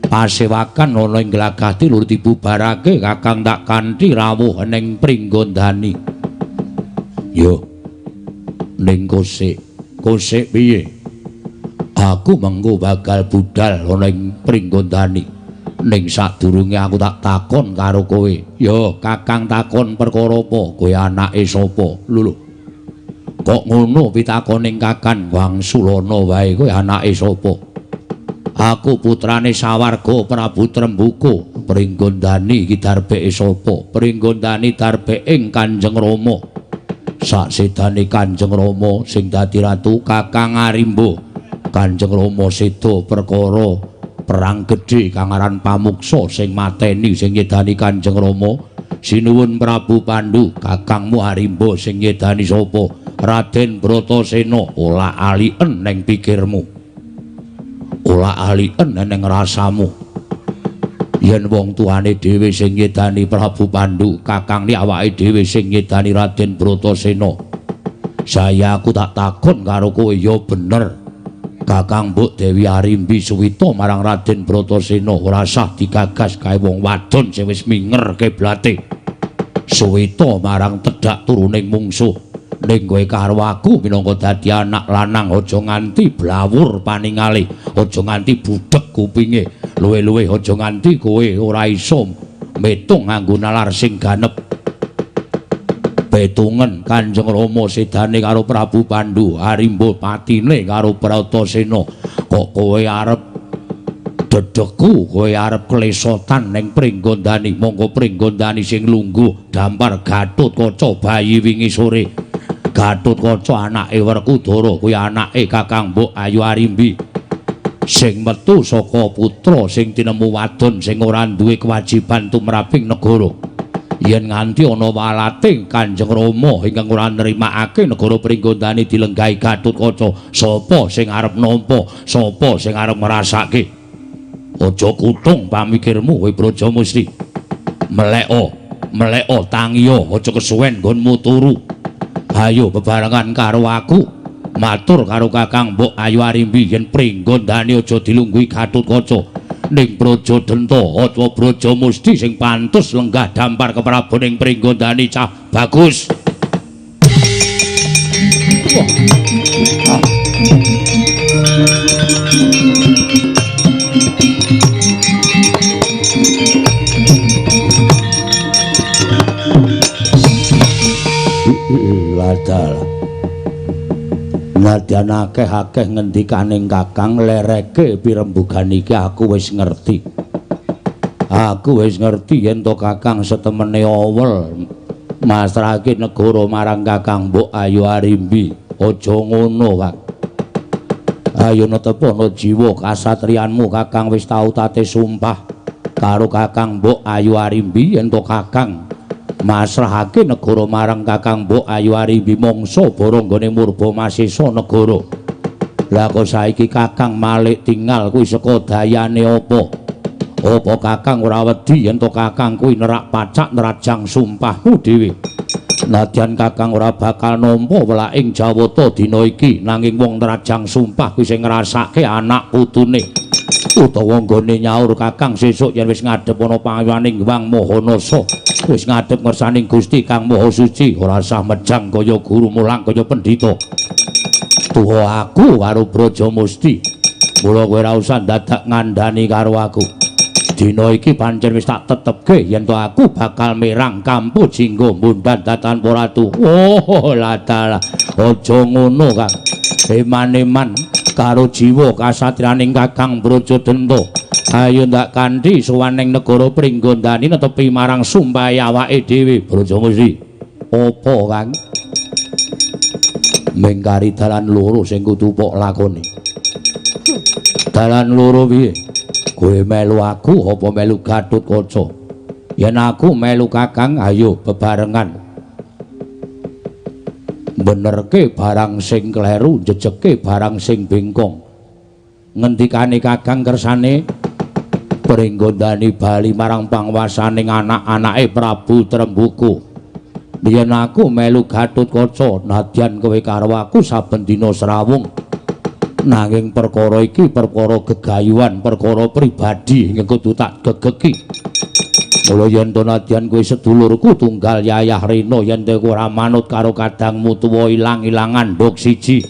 pasewakan ana ing Glagah Tinulu dibubarake Kakang tak kanthi rawuh ning Pringgondani. Yo ning kosik, kosik piye? Aku mengko bakal budal ana ing Pringgondani. Ning sadurunge aku tak takon karo kowe. Yo Kakang takon perkara apa? Kowe anake sapa? Lho lho. Kok ngono pitakoning Kakang? Wangsulana wae kowe anake sapa? Aku putrane sawarga Prabu Trembuka. Pringgondani iki darbeke sapa? Pringgondani darbeke Kanjeng Rama. Saksedane Kanjeng Rama sing dadi ratu Kakang Arimba. Kanjeng Rama seda perkara perang gedhe kang aran Pamuksa sing mateni sing nyedani Kanjeng Rama. Sinuwun Prabu Pandu, kakangmu Arimba sing nyedani sapa? Raden Bratasena. Olah alien ning pikirmu, olah alien ning rasamu. Yen wong tuane dhewe sing nyedani Prabu Pandu, kakang li awake dhewe sing nyedani Raden Bratasena. Saya aku tak takon karo kowe ya bener. Kakang Mbok Dewi Arimbi suwita marang Raden Bratasena ora sah digagas kae wong wadon sing wis minger kiblate. Suwita marang tedhak turuning mungsuh. Ning kowe karo aku minangka dadi anak lanang aja nganti blawur paningale, aja nganti budhek kupinge, luwih-luwih aja nganti kowe ora iso metung nganggo nalar sing ganep. Petungen Kanjeng Rama sedane karo Prabu Pandu, Arimba patine karo Bratasena. Kok kowe arep dedegku, kowe arep klesotan ning Pringgondani. Monggo Pringgondani sing lungguh dampar Gatotkaca bayi wingi sore. Gatotkaca anake Werkudara kuwi anake Kakang Mbok Ayu Arimbi. Sing metu saka putra sing tinemu wadon sing ora duwe kewajiban tumraping negara. Yen nganti ana walate Kanjeng Rama ingkang ora nrimakake negara Pringgondani dilenggahi Gatotkaca, sapa sing arep nampa, sapa sing arep ngrasake? Aja kutung pamikirmu kowe Brajamusti. Meleko, meleko tangiya, aja kesuwen nggonmu turu. Ayo bebarengan karo aku matur karo Kakang Mbok Ayu Arimbi yen Pringgondani aja dilungguhi Gatotkaca. Ning Braja Denta aja Brajamusti sing pantes lenggah dampar keprabon ing Pringgondani cah bagus. Ladalah. Nadyan akeh-akeh ngendikaning Kakang lereke pirembugan iki aku wis ngerti. Aku wis ngerti yen to Kakang setemene owel masrahake negara marang Kakang Mbok Ayu Arimbi. Aja ngono, Kang. Ayo netepono jiwa kasatriyanmu. Kakang wis tau tate sumpah karo Kakang Mbok Ayu Arimbi yen to Kakang masrahake negara marang Kakang Mbok Ayu Arimbi mangsa baranggane murba masesa negara. Lah kok saiki Kakang malik tingal kuwi saka dayane apa? Apa Kakang ora wedi yen to Kakang kuwi nerak pacak nerajang sumpahmu dhewe? Nadyan Kakang ora bakal nampa welaking Jawata dina iki, nanging wong nerajang sumpah kuwi sing ngrasake anak putune. Utawa nggone nyaur Kakang sesuk yen wis ngadhep ana payuwaning Hyang Maha Nasa, wis ngadhep ngersaning Gusti Kang Maha Suci, ora sah mejang kaya guru mulang kaya pendhita. Tuwa aku karo Brajamusti, mula kowe ora usah dadak ngandhani karo aku. Dina iki pancen wis tak tetepke yen to aku bakal merang kampu jinggo mbundan datan ratu. Oh ladalah, aja ngono Kang. Eman-eman karo jiwa kasatriyaning Kakang Brajadenta. Ayo ndak kanthi sowan ning negara Pringgondani netepi marang sumpahe awake dhewe Brajamusti. Apa Kang? Mengkari dalan loro sing kudu pok lakoni. Dalan loro piye? Kowe melu aku apa melu Gatotkaca? Yen aku melu Kakang, ayo bebarengan. Benerke barang sing kleru, jejeke barang sing bengkong. Ngendikane Kakang kersane Pringgondani bali marang pangwasaning anak-anake Prabu Trembuku. Yen aku melu Gatotkaca, nadyan kowe karo aku saben dina srawung. Nanging perkara iki perkara gegayuhan, perkara pribadi ingkang kudu tak gegeki. Mula yen to nadyan kowe sedulurku tunggal Yayah Rena, yen te ora manut karo kadangmu tuwa ilang-ilangan nduk siji.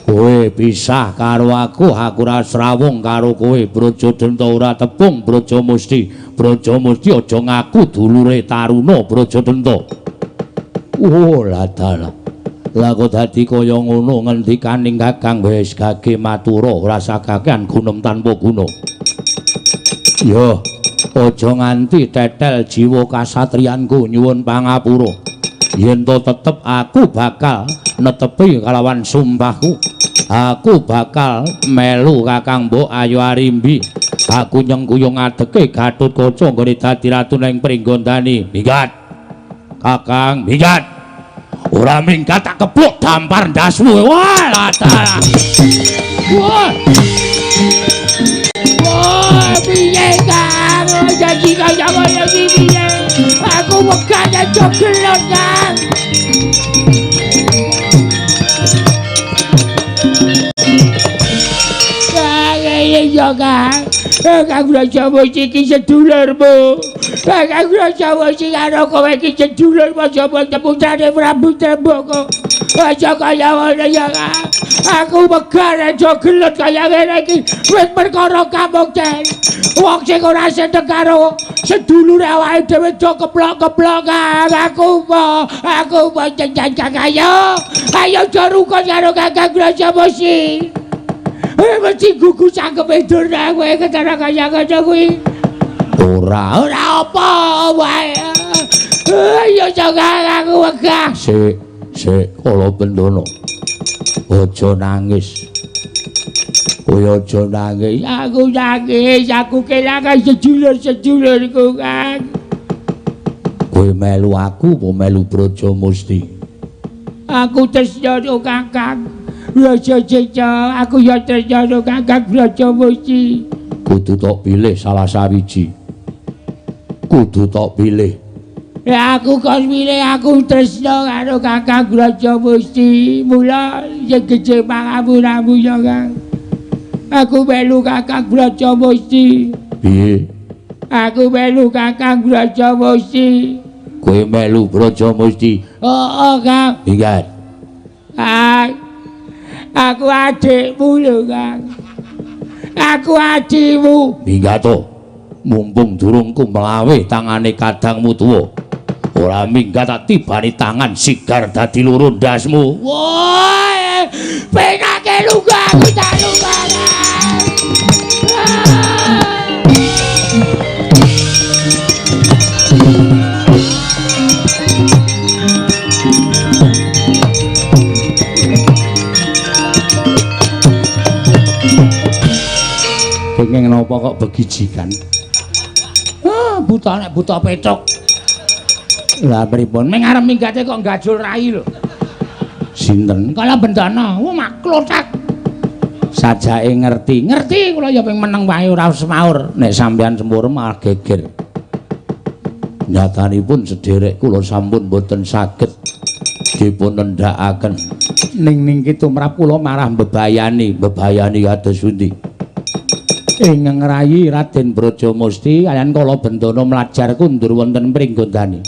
Kowe pisah karo aku, aku ora srawung karo kowe. Brajadenta ora tepung Brajamusti. Brajamusti aja ngaku dulure Taruna Brajadenta. Oh ladalah. Lah kok dadi kaya ngono ngendikaning Kakang wis gage matura ora sakakean gunem tanpa guna. Yo, aja nganti tetel jiwa kasatriyanku, nyuwun pangapura. Yen to tetep aku bakal netepi kalawan sumpahku. Aku bakal melu Kakang Mbok Ayu Arimbi. Aku nyengkuyung ngadeke Gatotkaca nggone dadi ratu ning Pringgondani. Minggat. Kakang, minggat. Ora minggat tak kepluk dampar ndasmu. Wah, ladalah. Wah. Wah, piye Kang? Janji kaya ngono iki piye? Aku wegah aja gelot, Kang. Kang, iya Kang. Kang Brajamusti iki sedulurmu. Kang Brajamusti karo kowe iki sedulur aja putrane Prabu Tremboko. Aja kaya ngono ya Kang. Aku wegah aja gelut kaya ngene iki. Wis perkara kamukten. Wong sing ora seneng karo sedulure awake dhewe do keplok-keplok Kang. Aku mau jenjang Kang ayo. Ayo aja rukun karo Kakang Brajamusti. Mesti gugu cangkeme Durna kowe ketara kaya ngono kuwi. Ora, ora apa wae. Ayo jangan aku wegah. Sik, sik kala bendana. Aja nangis. Kowe aja nangis. Aku nangis, aku kelangan sedulur-sedulurku, Kang. Kowe melu aku apa melu Brajamusti? Aku tresna karo Kakang Brajamusti, aku ya tresna karo Kakang Brajamusti. Kudu tok pilih salah sawiji. Kudu tok pilih. Ya aku kon milih, aku tresna karo Kakang Brajamusti. Mula sing gedhe pangapuramu ya, Kang. Aku melu Kakang Brajamusti. Piye? Aku melu Kakang Brajamusti. Kowe melu Brajamusti? Heeh, Kang. Ingat. Aku adikmu lho, Kang. Aku adimu. Minggat to. Mumpung durung kumlawe tangane kadangmu tuwa. Ora minggat tak tibani tangan sigar dadi loro ndasmu. Woi, penake lunga aku tak lunga. Kenging napa kok begijikan? Ah, buta nek buta petruk. Lah pripun? Ming arep minggate kok gajul rai lho. Sinten? Kala Bendana. Wah, maklothak. Sajake ngerti. Ngerti kula ya ping meneng wae ora semaur. Nek sampeyan sempur malah geger. Nyatanipun sederek kula sampun boten saged dipun nendhakaken. Ning niki tumrap kula marah mbebayani, mbebayani kados pundi? Ingkang ngrayi Raden Brajamusti kaliyan Kala Bendana mlajar kundur wonten Pringgondani.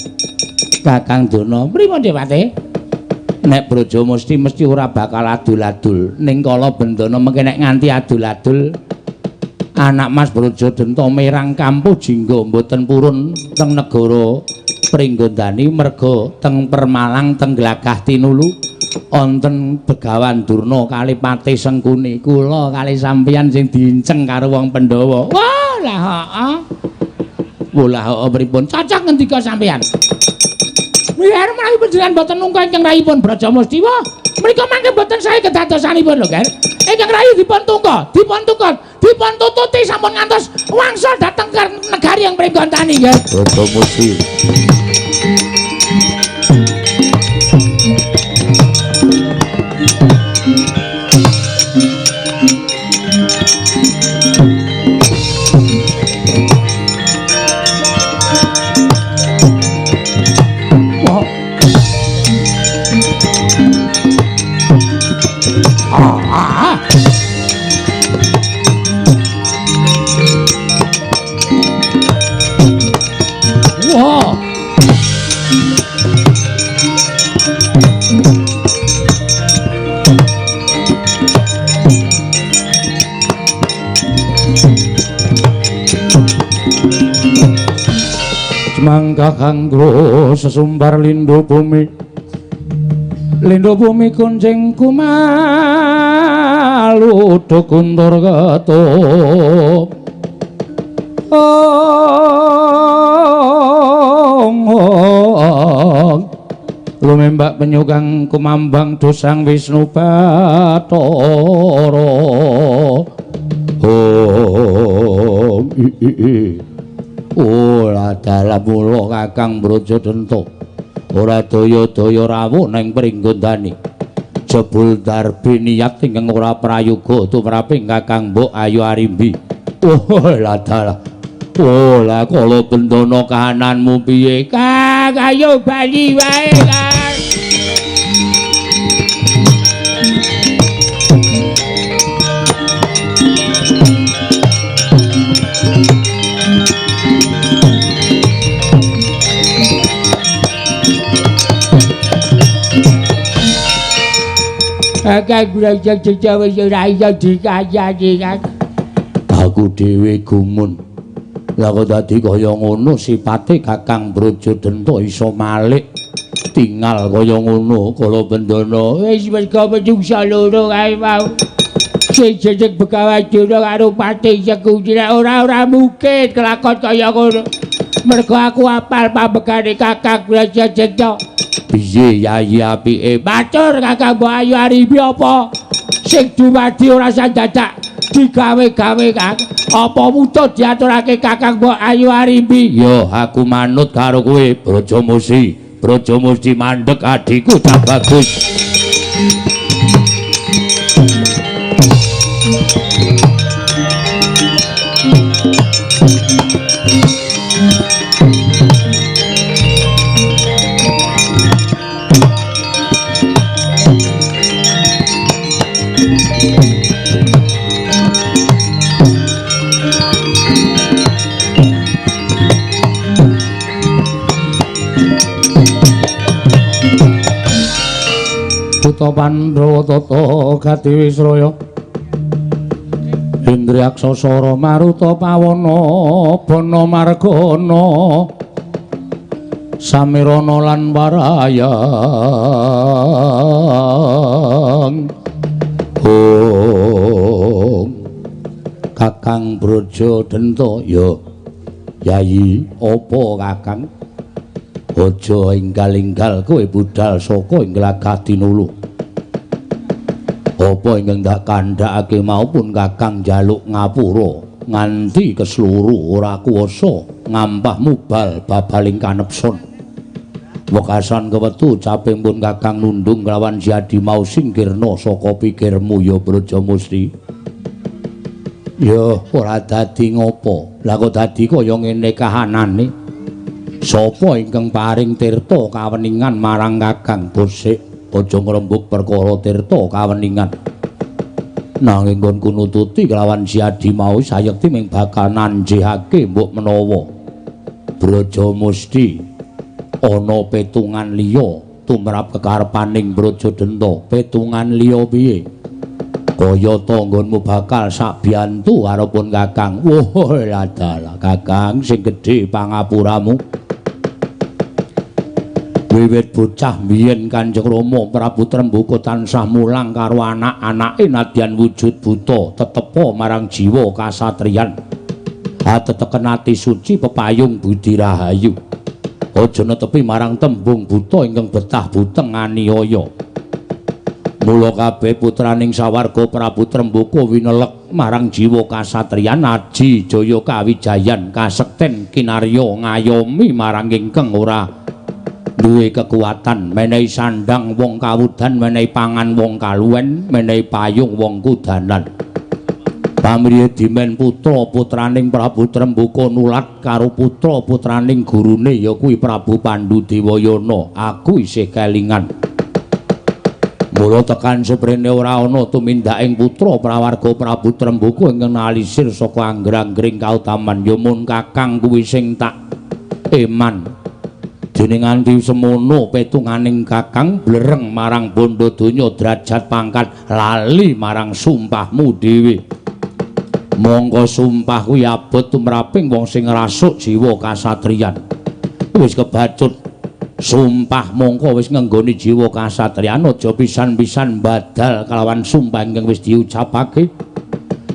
Kakang Dana, pripun Dewate? Nek Brajamusti mesti ora bakal adul-adul. Ning Kala Bendana mengke nek nganti adul-adul anak Mas Brajadenta merang kampuh jingga mboten purun teng negara Pringgondani merga teng Permalang teng Glagah Tinulu wonten Begawan Durna kali Patih Sengkuni. Kula kali sampeyan sing diinceng karo wong Pandhawa. Wah, lah heeh. Wah, heeh pripun? Cocok ngendika sampeyan. Biar menawi panjenengan boten nungka ingkang rayipun Brajamusti, wah, menika mangke boten sae kedadosanipun lho, Ger. Ingkang rayi dipun tungka, dipun tungka, dipun tututi sampun ngantos wangsul dhateng negari yang Pringgondani, Ger. Brajamusti. Mangka kanggo sesumbar lindhu bumi, lindhu bumi kuncing kumalu do kuntur ketup. Ong ong lumembak penyukang kumambang dosang Wisnu Bathara. Om i i i. Ora dalah mula Kakang Brajadenta ora daya-daya rawuh nang Pringgondani. Jebul darbi niat ingkang ora prayoga tumraping Kakang Mbok Ayu Arimbi. Oh lah dalah. Oh lah Kala Bendana kahananmu piye? Kang, ayo bali wae, Kang. Kakang Brajamusti wis ora iso dikayani, Kang. Aku dhewe gumun. Lah kok dadi kaya ngono sipate Kakang Brajadenta iso malik tingal kaya ngono Kala Bendana. Wis mergo menungsa loro kae mau. Sing jeneng Begawan Durna karo Patih Sengkuni ora mungkin kelakon kaya ngono. Mergo aku apal pambegane Kakang Brajamusti. Piye yayi apike? Matur Kakang Mbok Ayu Arimbi apa? Sing dumadi ora usah dadak Digawe-gawe Kang. Apa wuda diaturake Kakang Mbok Ayu Arimbi? Yo, aku manut karo kowe, Brajamusti. Brajamusti mandek adhiku cah bagus. Buta Pandhawa tata gati wisraya Indriyaksa sara maruta pawana bana margana samirana lan warayang. Ong Kakang Braja Denta. Ya Yayi, apa Kakang? Aja enggal-enggal kowe budal saka ing glagah tinulu. Apa ingkang tak kandhakake maupun Kakang njaluk ngapura nganti kesluru ora kuwasa ngampah mubal babaling kanepson. Wekasan kewetu caping pun Kakang nundung kelawan Siadi mau singkirna saka pikirmu ya Brajamusti. Ya ora dadi ngopo. Lah kok dadi kaya ngene kahanane? Sapa ingkang paring tirta kaweningan marang Kakang? Bosik aja ngrembug perkara tirta kaweningan. Nanging nggonku nututi kelawan Siadi mau sayekti ming bakal nanjihake mbok menawa Brajamusti ana petungan liya tumrap kekarepaning Brajadenta. Petungan liya piye? Kaya tanggonmu bakal sakbiyantu arepun Kakang. Wah, ladalah Kakang sing gedhe pangapuramu. Wiwit bocah biyen Kanjeng Rama Prabu Trembaka tansah mulang karo anak-anake nadyan wujud buta tetepa marang jiwa kasatriyan. Ateteken ati suci pepayung budi rahayu. Aja netepi marang tembung buta ingkang betah buteng aniaya. Mula kabeh putraning sawarga Prabu Trembaka winelek marang jiwa kasatriyan aji jaya kawijayan kasekten kinarya ngayomi marang ingkang ora duwe kekuatan, menehi sandang wong kawudan, menehi pangan wong kaluwen, menehi payung wong kudanan. Pamriye dimen putra putraning Prabu Trembaka nulat karo putra putraning gurune ya kuwi Prabu Pandu Dewayana. Aku isih kelingan. Mula tekan seprene ora ana tumindaking putra prawarga Prabu Trembaka ingkang nalisir saka angger-anggering kautaman. Ya mun Kakang kuwi sing tak eman. Dene nganti semono petunganing Kakang blereng marang bondo donya derajat pangkat lali marang sumpahmu dhewe. Mongko sumpah kuwi abot tumraping wong sing ngrasuk jiwa kasatriyan. Wis kebacut sumpah mongko wis ngenggoni jiwa kasatriyan, aja pisan-pisan badal kalawan sumpah ingkang wis diucapake.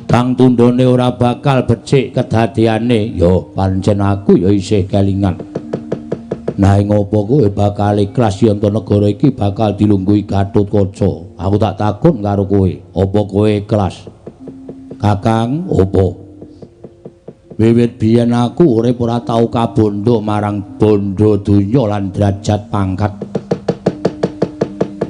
Kang tundhone ora bakal becik kedadeane. Ya pancen aku ya isih kelingan. Nah, ngopo kowe bakal ikhlas yen to negara iki bakal dilungguhi Gatotkaca? Aku tak takon karo kowe, apa kowe ikhlas? Kakang, opo? Wiwit biyen aku urip ora tau kabondo marang bondo donya lan derajat pangkat.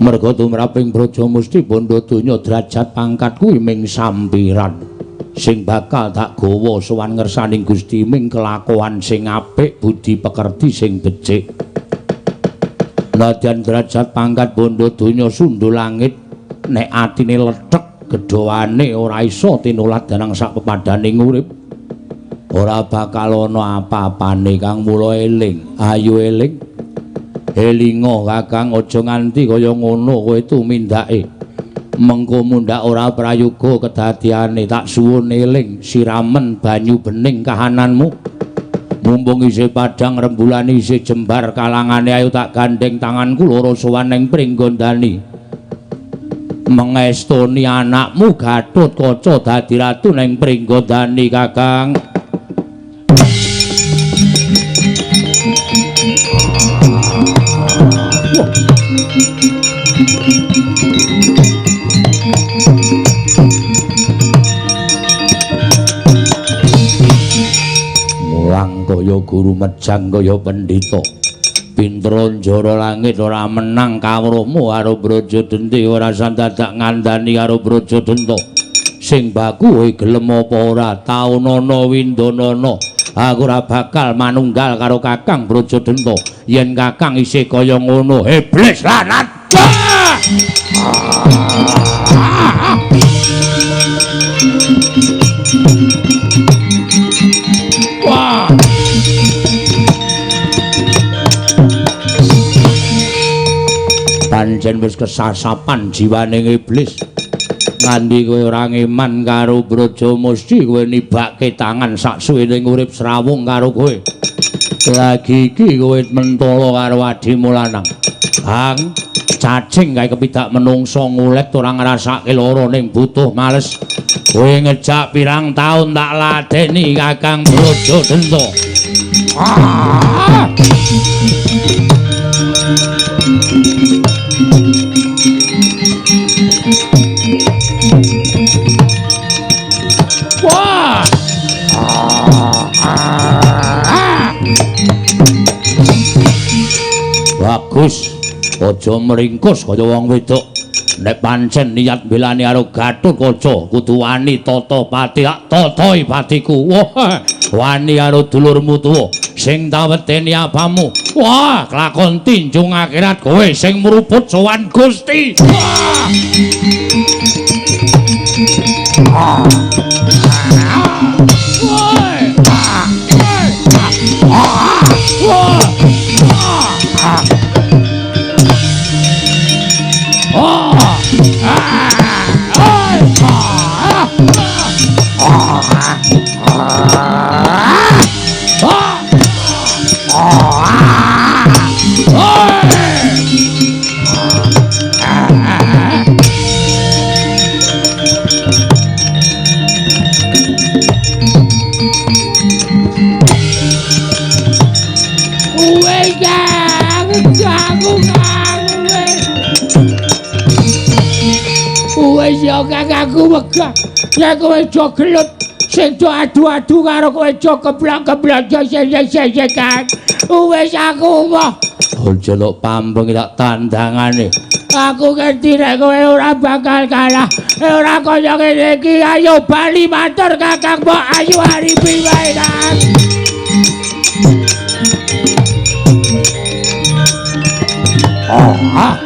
Merga tumraping Brajamusti bondo donya derajat pangkat kuwi ming sampiran sing bakal tak gawa sowan ngersaning Gusti ming kelakuan sing apik, budi pekerti sing becik. Nadyan derajat pangkat bondo donya sundul langit, nek atine lethek gedhawane ora iso tinulat danang sak pepadaning urip. Ora bakal ana apa-apane Kang. Mula eling, ayo eling. Elinga Kakang, aja nganti kaya ngono kowe tumindake. Mengko mundhak ora prayoga kedadiane. Tak suwun eling, siramen banyu bening kahananmu. Mumpung isih padhang rembulan isih jembar kalangane, ayo tak gandeng tanganku loro sowan ning Pringgondani. Mengestoni anakmu Gatotkaca dadi ratu ning Pringgondani Kakang. guru mejang kaya pendhita. Pinter njara langit ora menang kawruhmu karo Brajadenti, ora sandadak ngandani karo Brajadenta. Sing baku kowe gelem apa ora, taunana windanana. Aku ora bakal manunggal karo Kakang Brajadenta yen Kakang isih kaya ngono. Iblis lanat. Wah. Pancen wis kesasapan jiwane iblis. Nganti kowe ora ngeman karo Braja mesti kowe nibake tangan sak suwene urip srawung karo kowe. Lagi iki kowe mentolo karo adimu lanang. Hang, cacing kae kepidak menungso ngulet ora ngrasake lara ning butuh males. Kowe ngejak pirang taun tak ladeni Kakang Brajadenta. Ah! Wah! Bagus, aja meringkus kaya wong wedok. Nek pancen niat mbelani karo Gathotkaca, kudu wani tata pati, tak tatoi patiku. Wah, wani karo dulurmu tuwa sing taweteni apamu. Wah, kelakon tinjung akhirat kowe sing mruput sowan Gusti. Wah! Wis ya Kang, aku wegah. Nek kowe aja gelut sing do adu-adu karo kowe aja keblok-keblok sesek-sesek Kang. Wis aku moh. Aja lok pambeng tak tandangane. Aku ngerti nek kowe ora bakal kalah. Ora kaya ngene iki. Ayo bali matur Kakang Mbok Ayu Aripi wae Kang. Ah.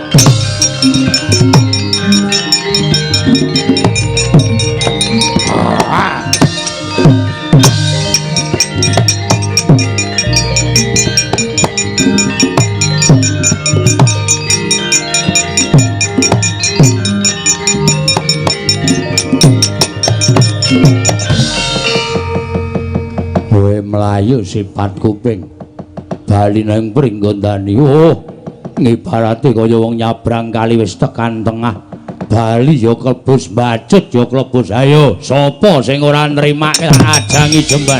Kowe mlayu sifat kuping bali nang Pringgondani. Oh, ngibarate kaya wong nyabrang kali wis tekan tengah. Bali ya klebus, bacut ya klebus. Ayo, sapa sing ora nrimake ajangi jembar.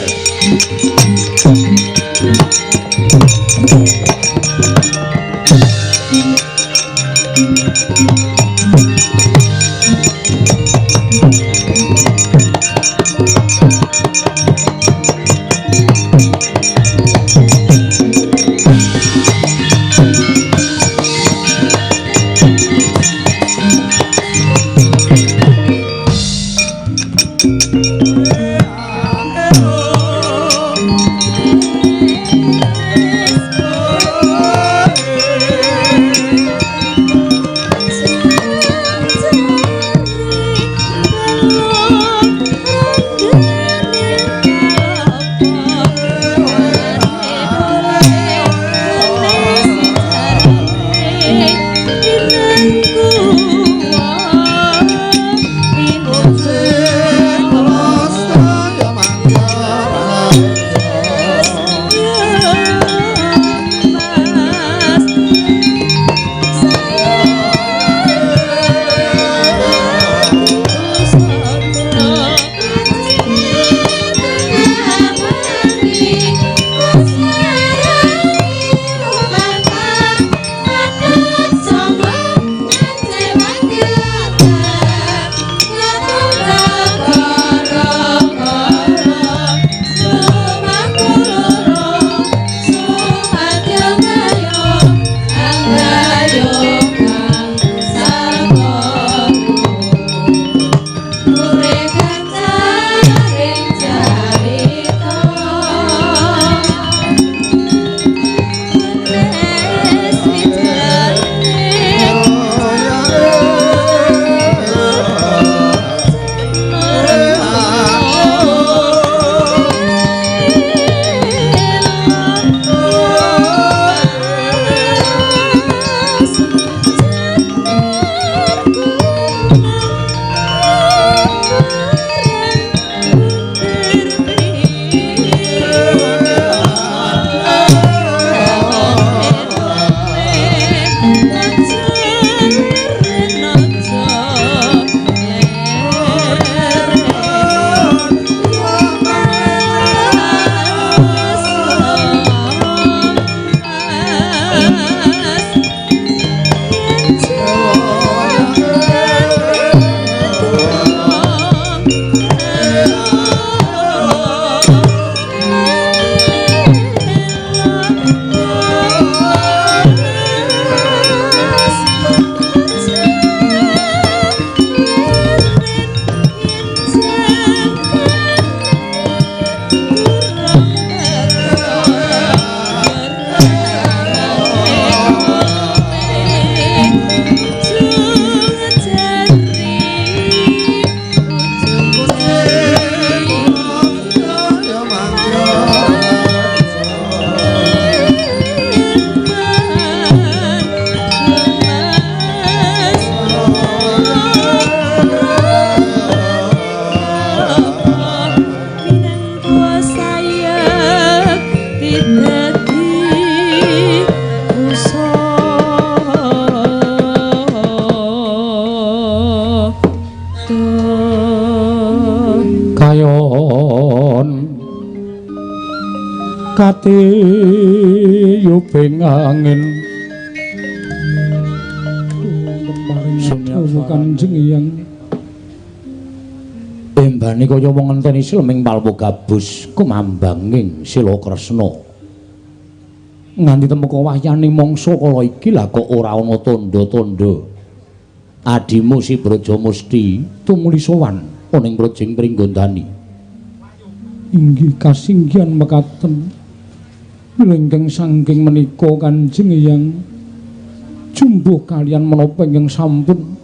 Kayon katiyuping angin Dawuh Kanjeng Hyang. Embane kaya wong ngenteni sleming palpo gabus kumambanging Sila Kresna. Nganti temeka wahyane mangsa kala iki lah kok ora ana tandha-tandha. Adimu si Brajamusti tumuli sowan ana ing Brajing Pringgondani. Inggih kasinggihan mekaten. Wilingkeng saking menika Kanjeng Hyang jumbuh kalian menapa ingkang sampun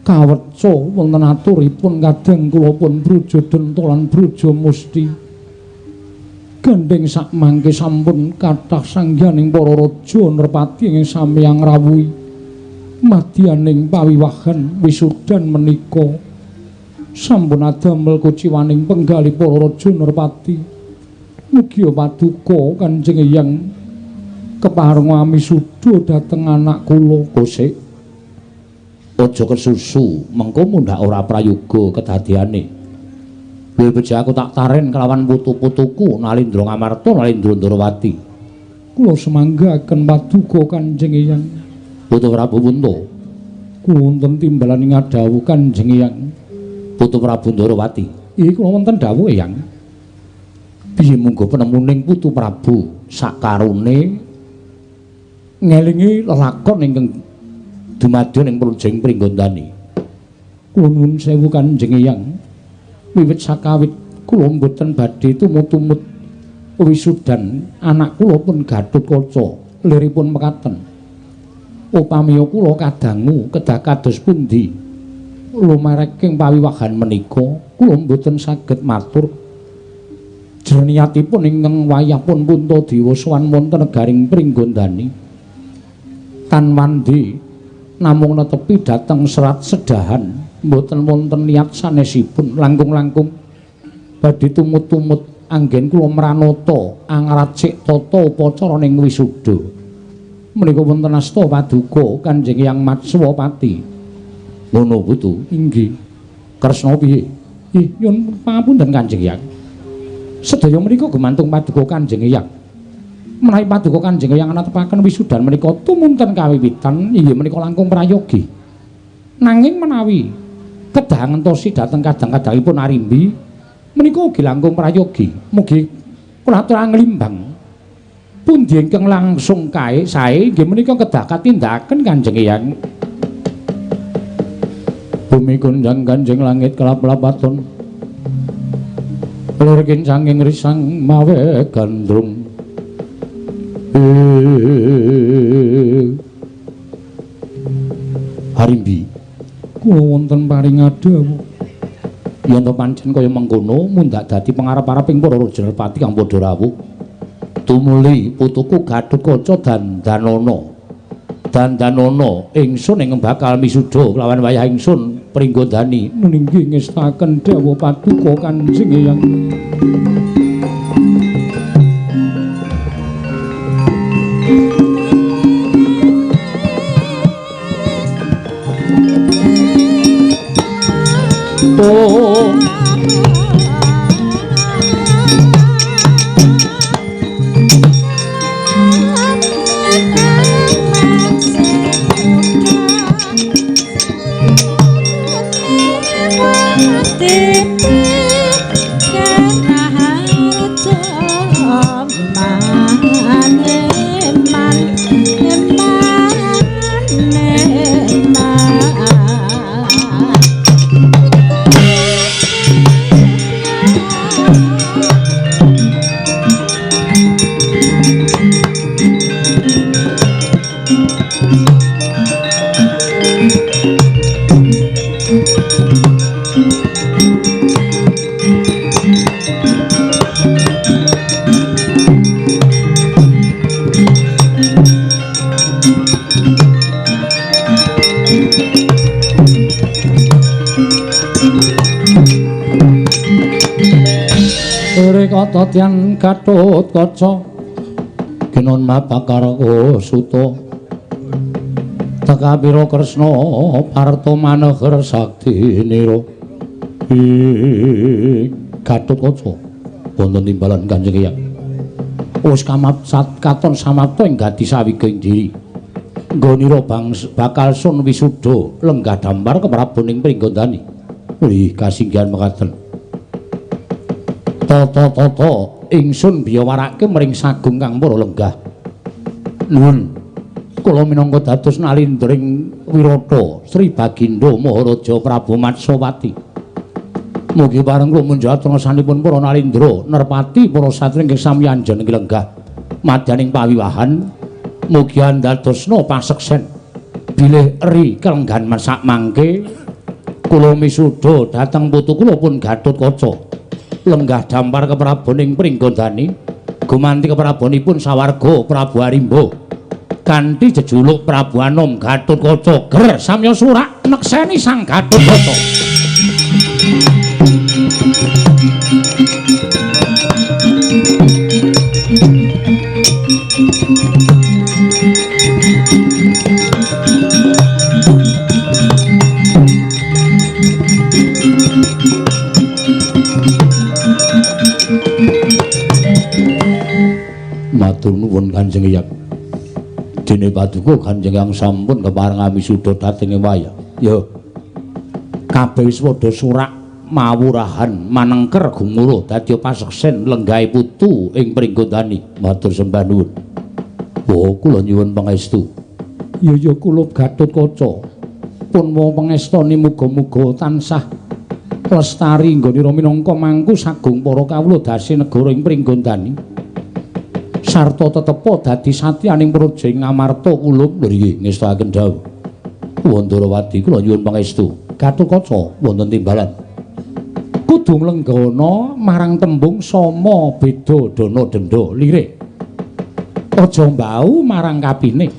kaweca wonten aturipun kadang kula pun Brajadenta lan Brajamusti. Gandheng sakmangke sampun kathah sangganing para raja nerpati ingkang sami ngrawuhi madyaning pawiwahan wisudan menika. Sampun adamel kuciwaning penggalih para raja nerpati. Mugia paduka Kanjeng Hyang kepareng amisuda dhateng anak kula. Kosik aja kesusu, mengko mundhak ora prayoga kedadiane. Luwih beja aku tak taren kelawan putu-putuku Nalindra Ngamarta Nalindra Ndrawati. Kula semanggaken paduka Kanjeng Hyang. Putu Prabu Punta. Kula wonten timbalan ngadhawuh Kanjeng Hyang. Putu Prabu Ndrawati. Iki kula wonten dawuh Hyang. Piye munggo penemuning Putu Prabu sakarone ngelingi lelakon ingkang dumadya ing Prujing Pringgondani. Kula nuwun sewu Kanjeng Hyang. Wiwit sakawit kula mboten badhe tumut-tumut wisudan anak kula pun Gatotkaca liripun mekaten. Upamiya kula kadangu kedah kados pundi lumareking pawiwahan menika kula mboten saged matur. Jerniyatipun ingkang wayah pun Puntadewa sowan wonten negaring Pringgondani. Tan wandi namung netepi dhateng serat sedahan, mboten wonten niat sanesipun, langkung-langkung badhe tumut-tumut anggen kula mranata angracik tata upacara ning wisuda. Menika wonten asta paduka Kanjeng Hyang Matswapati. Ngono Putu? Inggih. Kresna piye? Ih, nyuwun pangapunten Kanjeng Hyang. Sedaya menika gumantung paduka Kanjeng Hyang. Menawi paduka Kanjeng Hyang netepaken wisudan menika tumunten kawiwitan inggih menika langkung prayogi. Nanging menawi kedah ngentosi dhateng kadang-kadangipun arimbi menika ugi langkung prayogi. Mugi kula atur nglimbang pundi ingkang langsung kae sae inggih menika kedah katindakaken Kanjeng Hyang. Bumi kondang kanjeng langit kelap-lapaton lir kincanging risang mawe gandrung. Harimbi, kula wonten paring adhawuh. Yen to pancen kaya mengkono mundhak dadi pangarep-areping para raja nerpati kang padha rawuh. Tumuli putuku Gatotkaca dandanana. Dandanana ingsun ing bakal misuda kelawan wayah ingsun Pringgondani. Meninggi ngestaken dawuh paduka Kanjeng Hyang. Oh. Katatian Gatotkaca ginon mapakar suta Tekapira Kresna parta maneger saktinira. Gatotkaca wonten timbalan Kanjeng Eyang. Wis kamapsat katon samapta ing gati sawiga ing diri. Nggonira bakal sun wisuda lenggah dampar keprabon ing Pringgondani. Ulih kasinggihan mekaten. Tata-tata ingsun biyawarake mring sagung kang para lenggah. Nuwun. Kula minangka dados nalindring Wirata Sri Bagindo Maharaja Prabu Matsawati. Mugi pareng kula munjat sanipun para nalindra nerpati para satri ingkang sami anjeneng lenggah madyaning pawiwahan mugi andadosna paseksen bilih eri kelenggan masak mangke kula misuda dhateng putu kula pun Gatotkaca lenggah dampar keprabon ing Pringgondani gumanti keprabonipun sawarga Prabu Arimba kanthi jejuluk Prabu Anom Gatotkaca ger samya surak nekseni Sang Gatotkaca. Matur nuwun Kanjeng Eyang. Dene paduka Kanjeng Eyang sampun kepareng amisuda dhateng wayah. Ya. Kabeh wis padha surak mawurahan manengker gumuruh dadi paseksen lenggahe putu ing Pringgondani. Matur sembah nuwun. Oh, kula nyuwun pangestu. Ya ya kula Gatotkaca. Pun wong pangestoni muga-muga tansah lestari nggonira minangka mangku sagung para kawula dasi negara ing Pringgondani. Sarta tetepa dadi satyaning praja ing Ngamarta kula nggih ngestakaken dawuh. Wandarawati kula nyuwun pangestu. Gatotkaca wonten timbalan. Kudu nglenggana marang tembung sama beda dana denda lirik. Aja mbau marang kapine.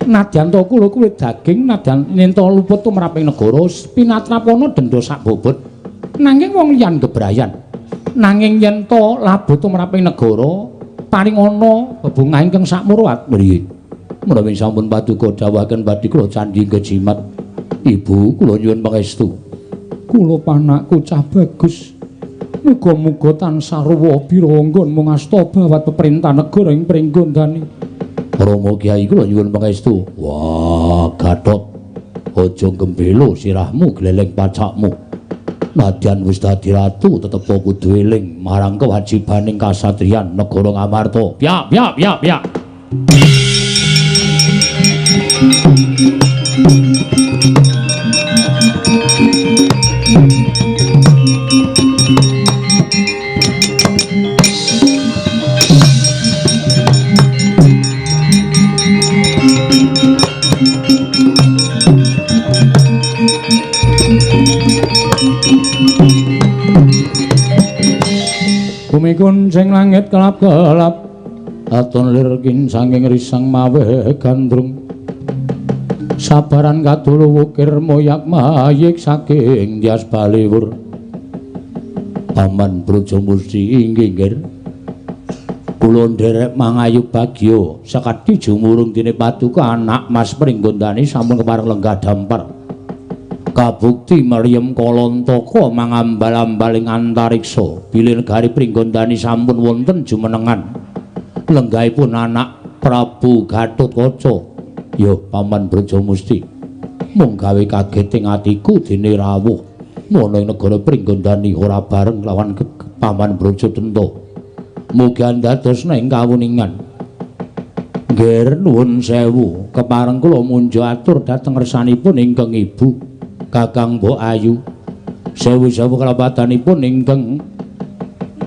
Nadyan ta kula kuwi daging nadyan nenta luput tumraping negara pinatrapana denda sak bobot. Nanging wong liyan gebrayan. Nanging yen ta labuh tumraping negara paring ana bebungah ingkang sakmurwat mriye. Menawi sampun paduka dawuhaken badhe kula candhi kejimat. Ibu kula nyuwun pangestu. Kula panakku cah bagus. Muga-muga tansah ruwa birangga mung asta bawat peperintah negara ing Pringgondani. Rama Kyai kula nyuwun pangestu. Wah, Gatot. Aja gembelo sirahmu gleleng pacakmu. Nadyan wis dadi ratu tetep kudu eling marang kewajibaning kasatriyan negara Ngamarta. Piak piak piak piak. Bumi kuncing langit kelap-kelap aton lir kincanging risang mawe gandrung sabaran kadulu wukir moyak mayik saking Dyas Baliwur. Paman Brajamusti inggih nggih kula nderek mangayu bagya sekadi jumurung dene paduka anak Mas Pringgondani sampun kepareng lenggah dampar kabukti Maryam Kalantaka mangambal-ambal ing antariksa bilih negari Pringgondani sampun wonten jumenengan lenggahipun anak Prabu Gatotkaca. Ya Paman Brajamusti mung gawe kaget ing atiku dene rawuh ana ing negara Pringgondani ora bareng lawan Paman Brajadenta. Mugi andadosna ing kawuningan. Nggih nuwun sewu kepareng kula munja atur dhateng ngersanipun ingkang ibu Kakang Mbok Ayu. Sewu-sewu kalepatanipun ingkang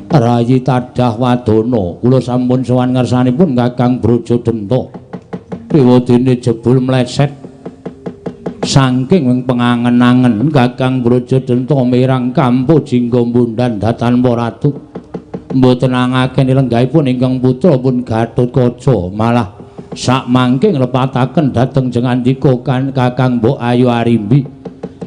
Rayi Tadah Wadana. Kula sampun sowan ngersanipun Kakang Brajadenta. Riwadene jebul mleset saking wing pengangen-angen Kakang Brajadenta mirang kampuh jingga mbundan datan ratu. Mboten angake lenggahipun ingkang putra pun Gatotkaca malah sakmangke nglepataken dhateng jengandika Kakang Mbok Ayu Arimbi.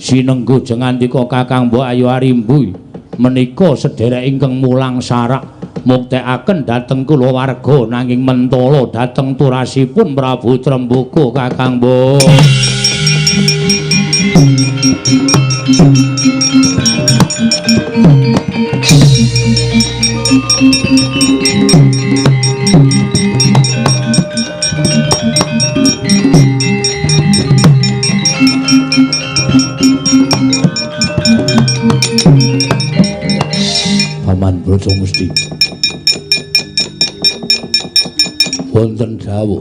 Sinengguh jengandika Kakang Mbok Ayu Arimbi menika sedherek ingkang mulang sarak Muktekaken dhateng kulawarga nanging mentala dhateng turasipun Prabu Tremboko Kakang Mbok. Paman Brajamusti wonten dawuh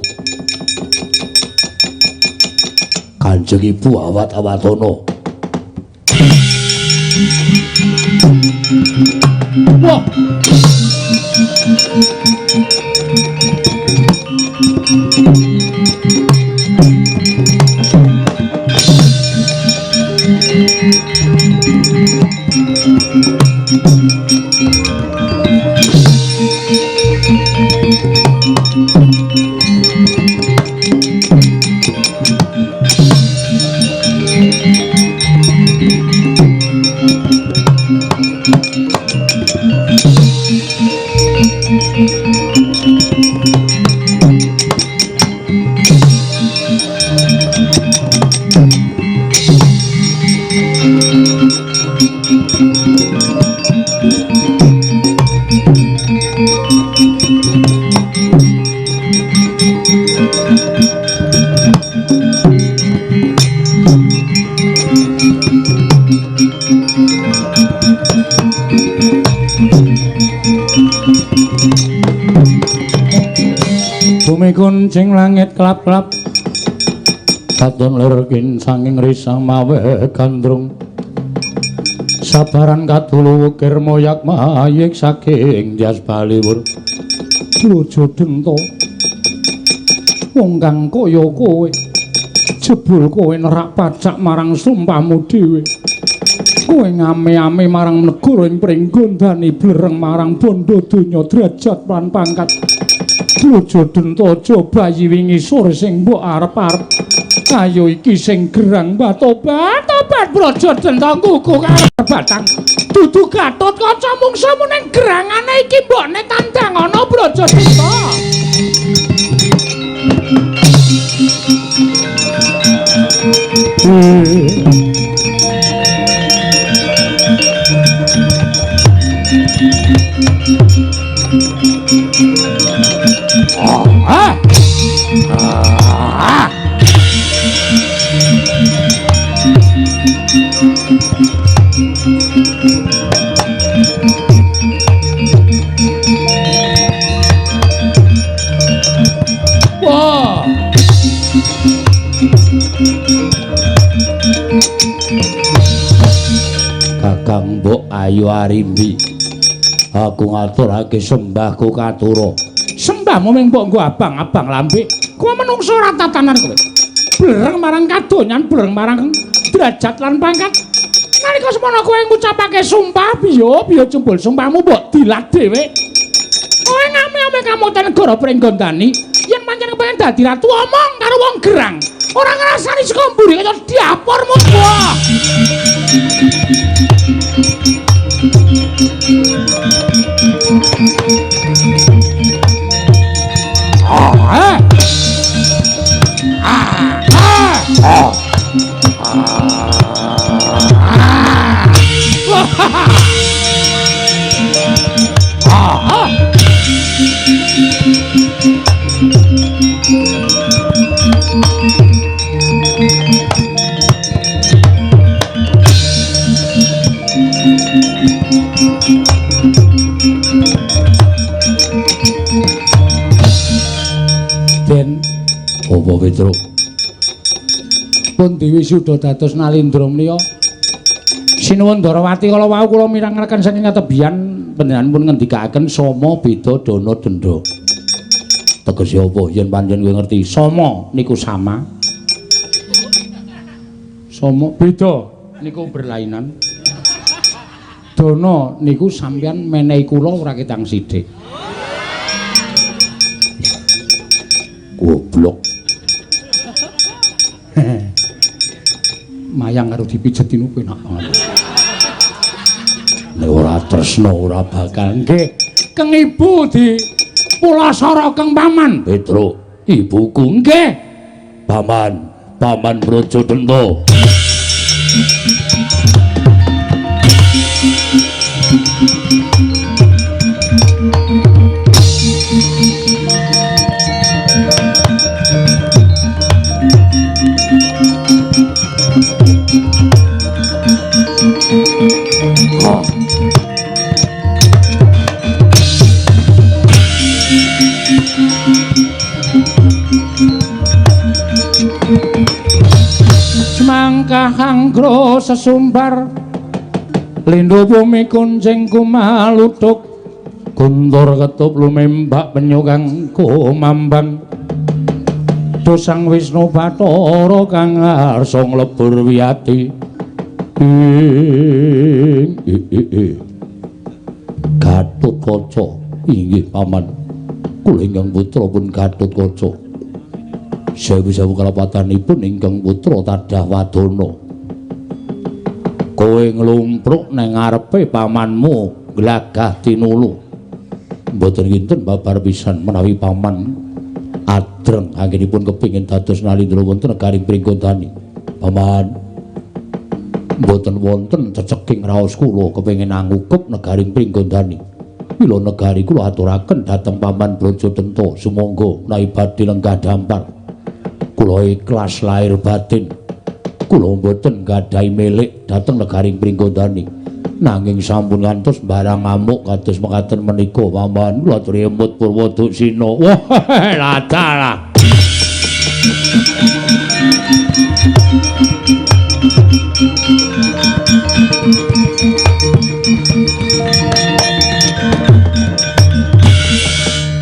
Kanjeng Ibu awat-awatana. Wah. Bumi kuncing langit klap-klap katon lir sanging risang mawe gandrung sabaran kadulu wukir moyak mayik saking jas baliwur. Brojo Denta, wong kang kaya kowe jebul kowe nerak pacak marang sumpahmu dhewe. Kowe ngame-ame marang negara ing Pringgondani, blereng marang bondo donya derajat lan pangkat. Brojo Denta, aja bayi wingi sore sing mbok arep-arep. Ayo iki sing gerang tobat tobat Brojo Denta kuku karo batang. Dudu Gatotkaca mungsuhmu ning gerangane iki mbokne tandang ana Brojo Denta. Wah. Kakang Mbok Ayu Arimbi, aku ngaturake sembahku katura. Sembahmu ming mbok nggo abang-abang lambe. Kowe menungso ora tatanan kowe. Blereng marang kadonyan, blereng marang derajat lan pangkat. Nalika semono kowe ngucapake sumpah, biyo-biyo jembul sumpahmu mbok dilat dhewe. Kowe ngame-ame kamutan negara Pringgondani, yen pancen kepengin dadi ratu omong karo wong gerang. Ora ngrasani saka mburi kaya dapurmu. Wah. Den apa Petruk? Pun Dewi sudah dados Nalindra menika. Sinuwun Darawati kala wau kula mirengaken saking katebian panjenengan pun ngendikaken sama beda dana denda. Tegese apa yen pancen kowe ngerti? Sama niku sama. Sama beda niku berlainan. Dana niku sampeyan menehi kula ora ketang sithik. Goblok. Mayang karo dipijeti niku penak banget. Nek ora tresna ora bakal nggih. Keng ibu di pulasara keng paman. Petruk, ibuku nggih. Paman, Paman Brajadenta. Semangka anggra sesumbar lindhu bumi kuncing kumaluduk guntur ketup lumembak penyu kang kumambang dosang Wisnu Bathara kang arsa nglebur wiyati. Gatotkaca inggih paman, kula ingkang putra pun Gatotkaca. Sewu-sewu kalepatanipun ingkang putra tadah wadana. Kowe nglumpruk nang ngarepe pamanmu glagah tinulu. Mboten kinten babar pisan menawi paman adreng anggenipun kepingin dados nalindra wonten negaring Pringgondani. Paman, mboten wonten ceceking raos kula kepingin angukup negaring Pringgondani. Mila negari kula aturaken dhateng Paman Brajadenta sumangga menawi badhe lenggah dampar. Kula ikhlas lahir batin. Kula mboten gadhahi milik dhateng negaring Pringgondani. Nanging sampun ngantos barang ngamuk kados mekaten menika paman kula aturi emut Purwoduksina. Wah, ladalah.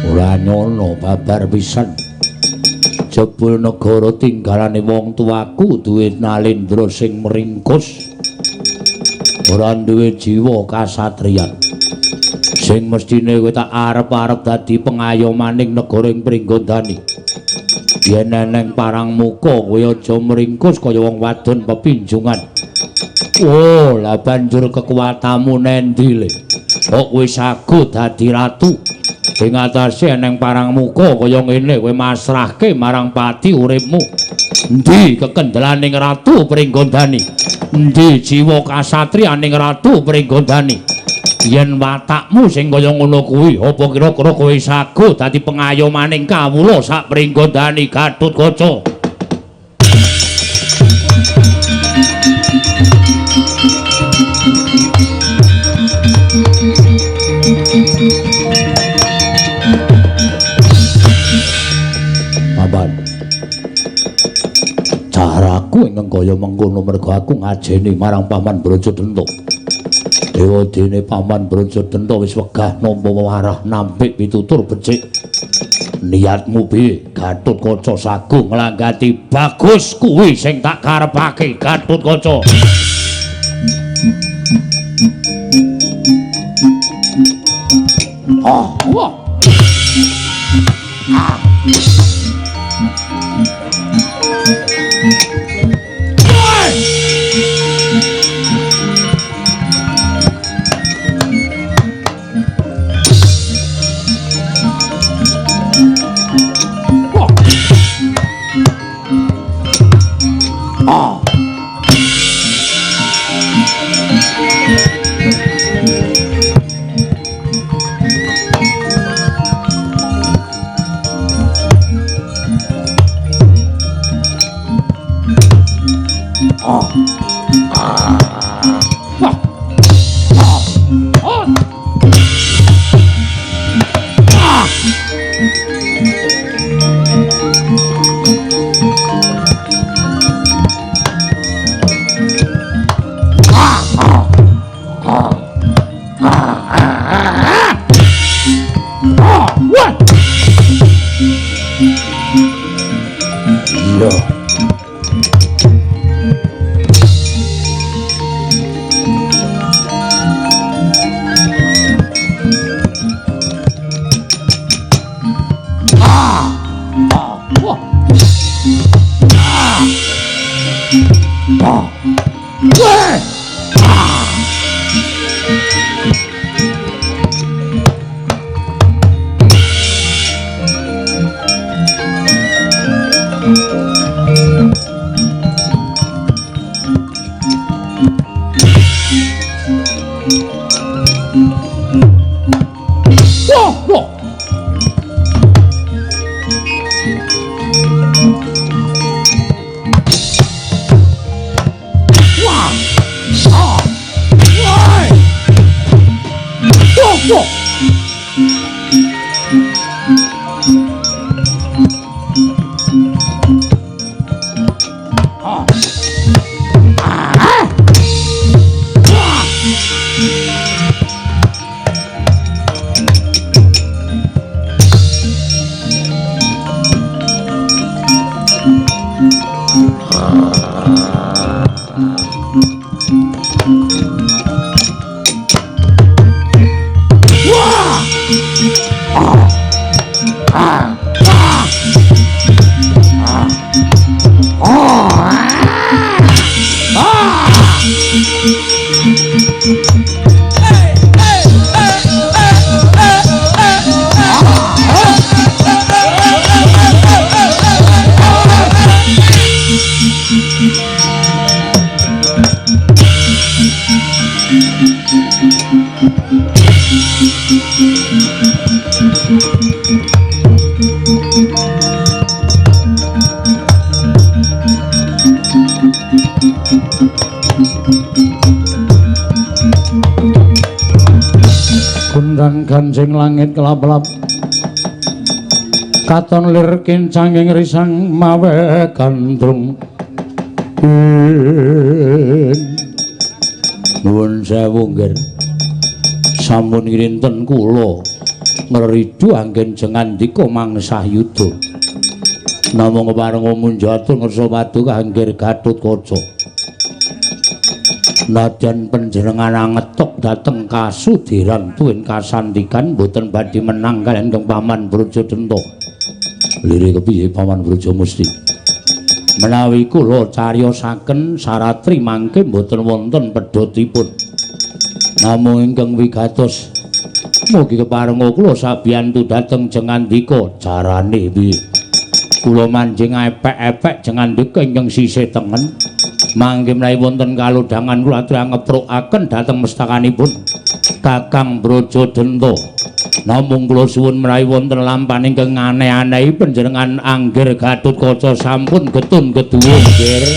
Ora nyono babar pisan. Jebul negara tinggalane wong tuaku duwe nalendra sing meringkus. Ora duwe jiwa kasatriyan. Sing mestine kowe tak arep-arep dadi pengayomaning negara ing Pringgondani. Yen eneng parang muka kowe aja meringkus kaya wong wadon pepinjungan. Oh, lah banjur kekuatanmu nendi le? Kok kowe sagu dadi ratu? Ing atase eneng parang muka kaya ngene kowe masrahke marang pati uripmu. Endi kekendelaning Ratu Pringgondani? Endi jiwa kasatriyaning Ratu Pringgondani? Yen watakmu sing kaya ngono kuwi, apa kira-kira kowe sagu dadi pengayomaning kawula sak Pringgondani Gatotkaca? Paman, caraku ingkang kaya mengkono merga aku ngajeni marang Paman Brajadenta. Dewa dene Paman Brajadenta wis wegah nampa wewarah nampik pitutur becik. Niatmu piye Gatotkaca sagu nglanggati? Bagus kuwi sing tak karepake Gatotkaca. Oh, wah. Ah. Wah, wah. Wah. Ah. Wah. Wah, wah. Ah. Ah. Wah. Kundang ganjing langit kelap-kelap katon lir kincanging risang mawe gandrung. Nuwun sewu nggih. Sampun kinten kula ngridu anggen jengandika mangsah yuda. Namung kepareng munjatur ngersa paduka Anggir Gatotkaca. Nadyan panjenengan angetok dhateng kasudiran tuwin kasandikan boten badhe menang kaliyan Kang Paman Brajadenta. Lire kepiye Paman Brajamusti? Menawi kula cariyosaken saratri mangke boten wonten pedhotipun. Namung ingkang wigatos mugi keparenga kula sabiyantu dhateng jengandika carane piye? Kula manjing epek-epek jengandika ingkang sisih tengen. Mangke menawi wonten kalodhangan kula aturi ngeprukaken dhateng mestakanipun Kakang Brajadenta. Namung kula suwun menawi wonten lampahan ingkang aneh-anehi panjenengan Anggir Gatotkaca sampun getun keduwun nggih.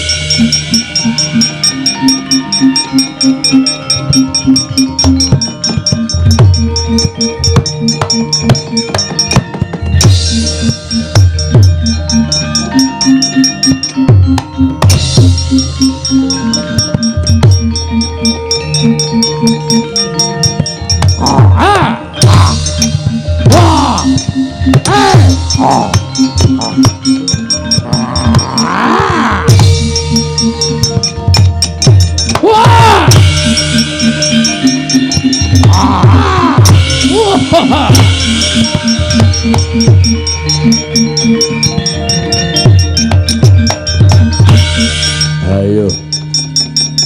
Ayo,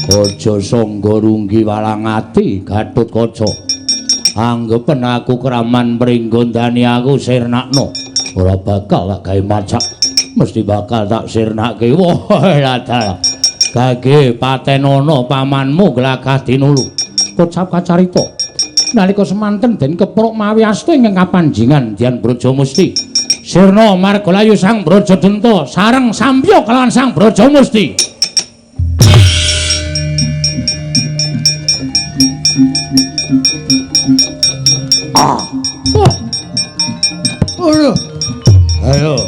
aja sangga runggi walang ati Gatotkaca. Anggepen aku kraman pringgondani aku sirnakno. Ora bakal tak gawe macak, mesti bakal tak sirnake. Wah, dalah. Gage patenono pamanmu glagah dinulu. Kocap kacarita. Nalika semanten den kepruk mawi asta ingkang kapanjingan Dian Brajamusti. Sirna margalayu Sang Brajadenta sareng sampya kelawan Sang Brajamusti. Ah. Oh. Aduh. Ayo.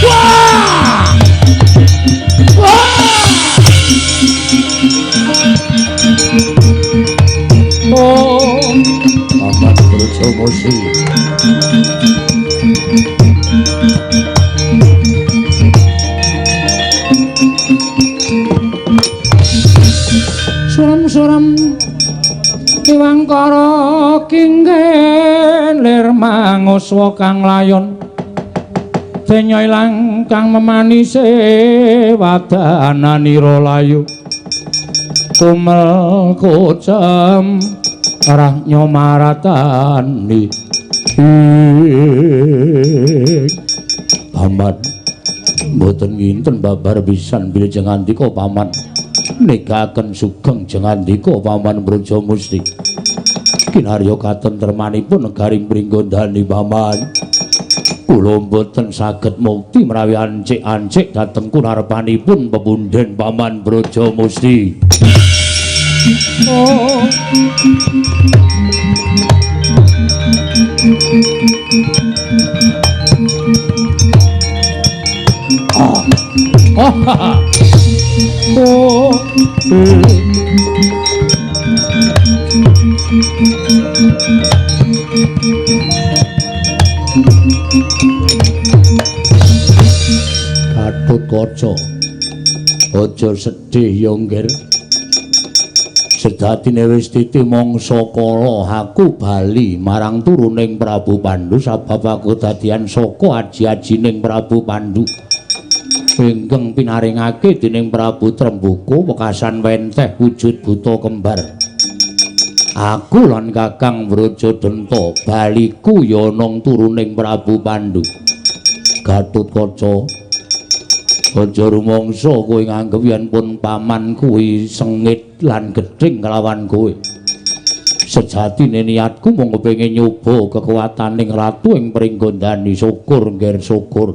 Wah! Wah! Oh, Paman Brajamusti. Suram-suram iwangkara kinggen lir manguswa kang layon denya ilang kang memanise wadananira layu kumel kocem rahnya maratani. Paman mboten nginten babar pisan bilih jengandika paman. Negaken sugeng jengandika Paman Brajamusti. Kinarya katentremanipun negari Pringgondani Paman. Kula mboten saged mukti menawi ancik-ancik dhateng kunarpanipun pepundhen Paman Brajamusti. Oh. Oh. Oh. Gatotkaca, aja sedih ya, Ngger. Sejatine wis titi mangsa kala aku bali marang turuning Prabu Pandu sabab aku dadian saka aji-ajining Prabu Pandu. Ingkang pinaringake dening Prabu Tremboko wekasan wenteh wujud buta kembar. Aku lan Kakang Brajadenta baliku ya nang turuning Prabu Pandu. Gatotkaca, aja rumangsa kowe nganggep yen pun paman kuwi sengit lan gething kelawan kowe. Sejatine niatku mung kepengin nyoba kekuwataning ratu ing Pringgondani. Syukur ngger syukur.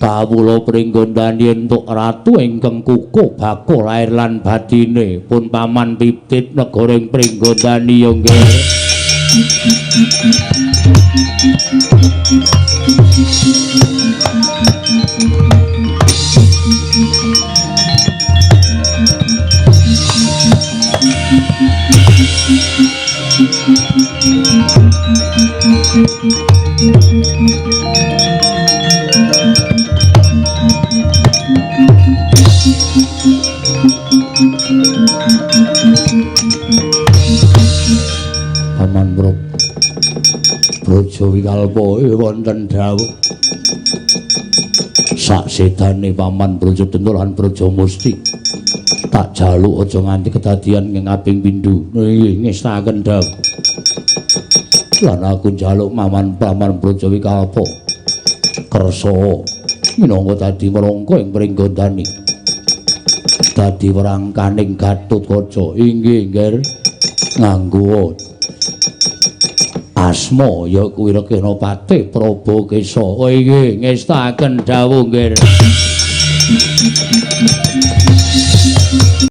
Kawula Pringgondani entuk ratu ingkang kukuh bakoh lair lan batine. Pun paman pipit negara ing Pringgondani ya ngger. Paman Braja Wikalpa wonten dawuh. Sak sedane Paman Brajadenta lan Brajamusti tak jaluk aja nganti kedadian ing kaping pindho. Nggih, ngestaken dawuh. Lan aku njaluk Paman Braja Wikalpa kersa minangka dadi merangka ing Pringgondani. Dadi werangkaning Gatotkaca. Inggih, Ngger. Nganggo asma ya kuwi Rekenapati Prabakesa. Oh inggih, ngestaken dawuh, Ngger.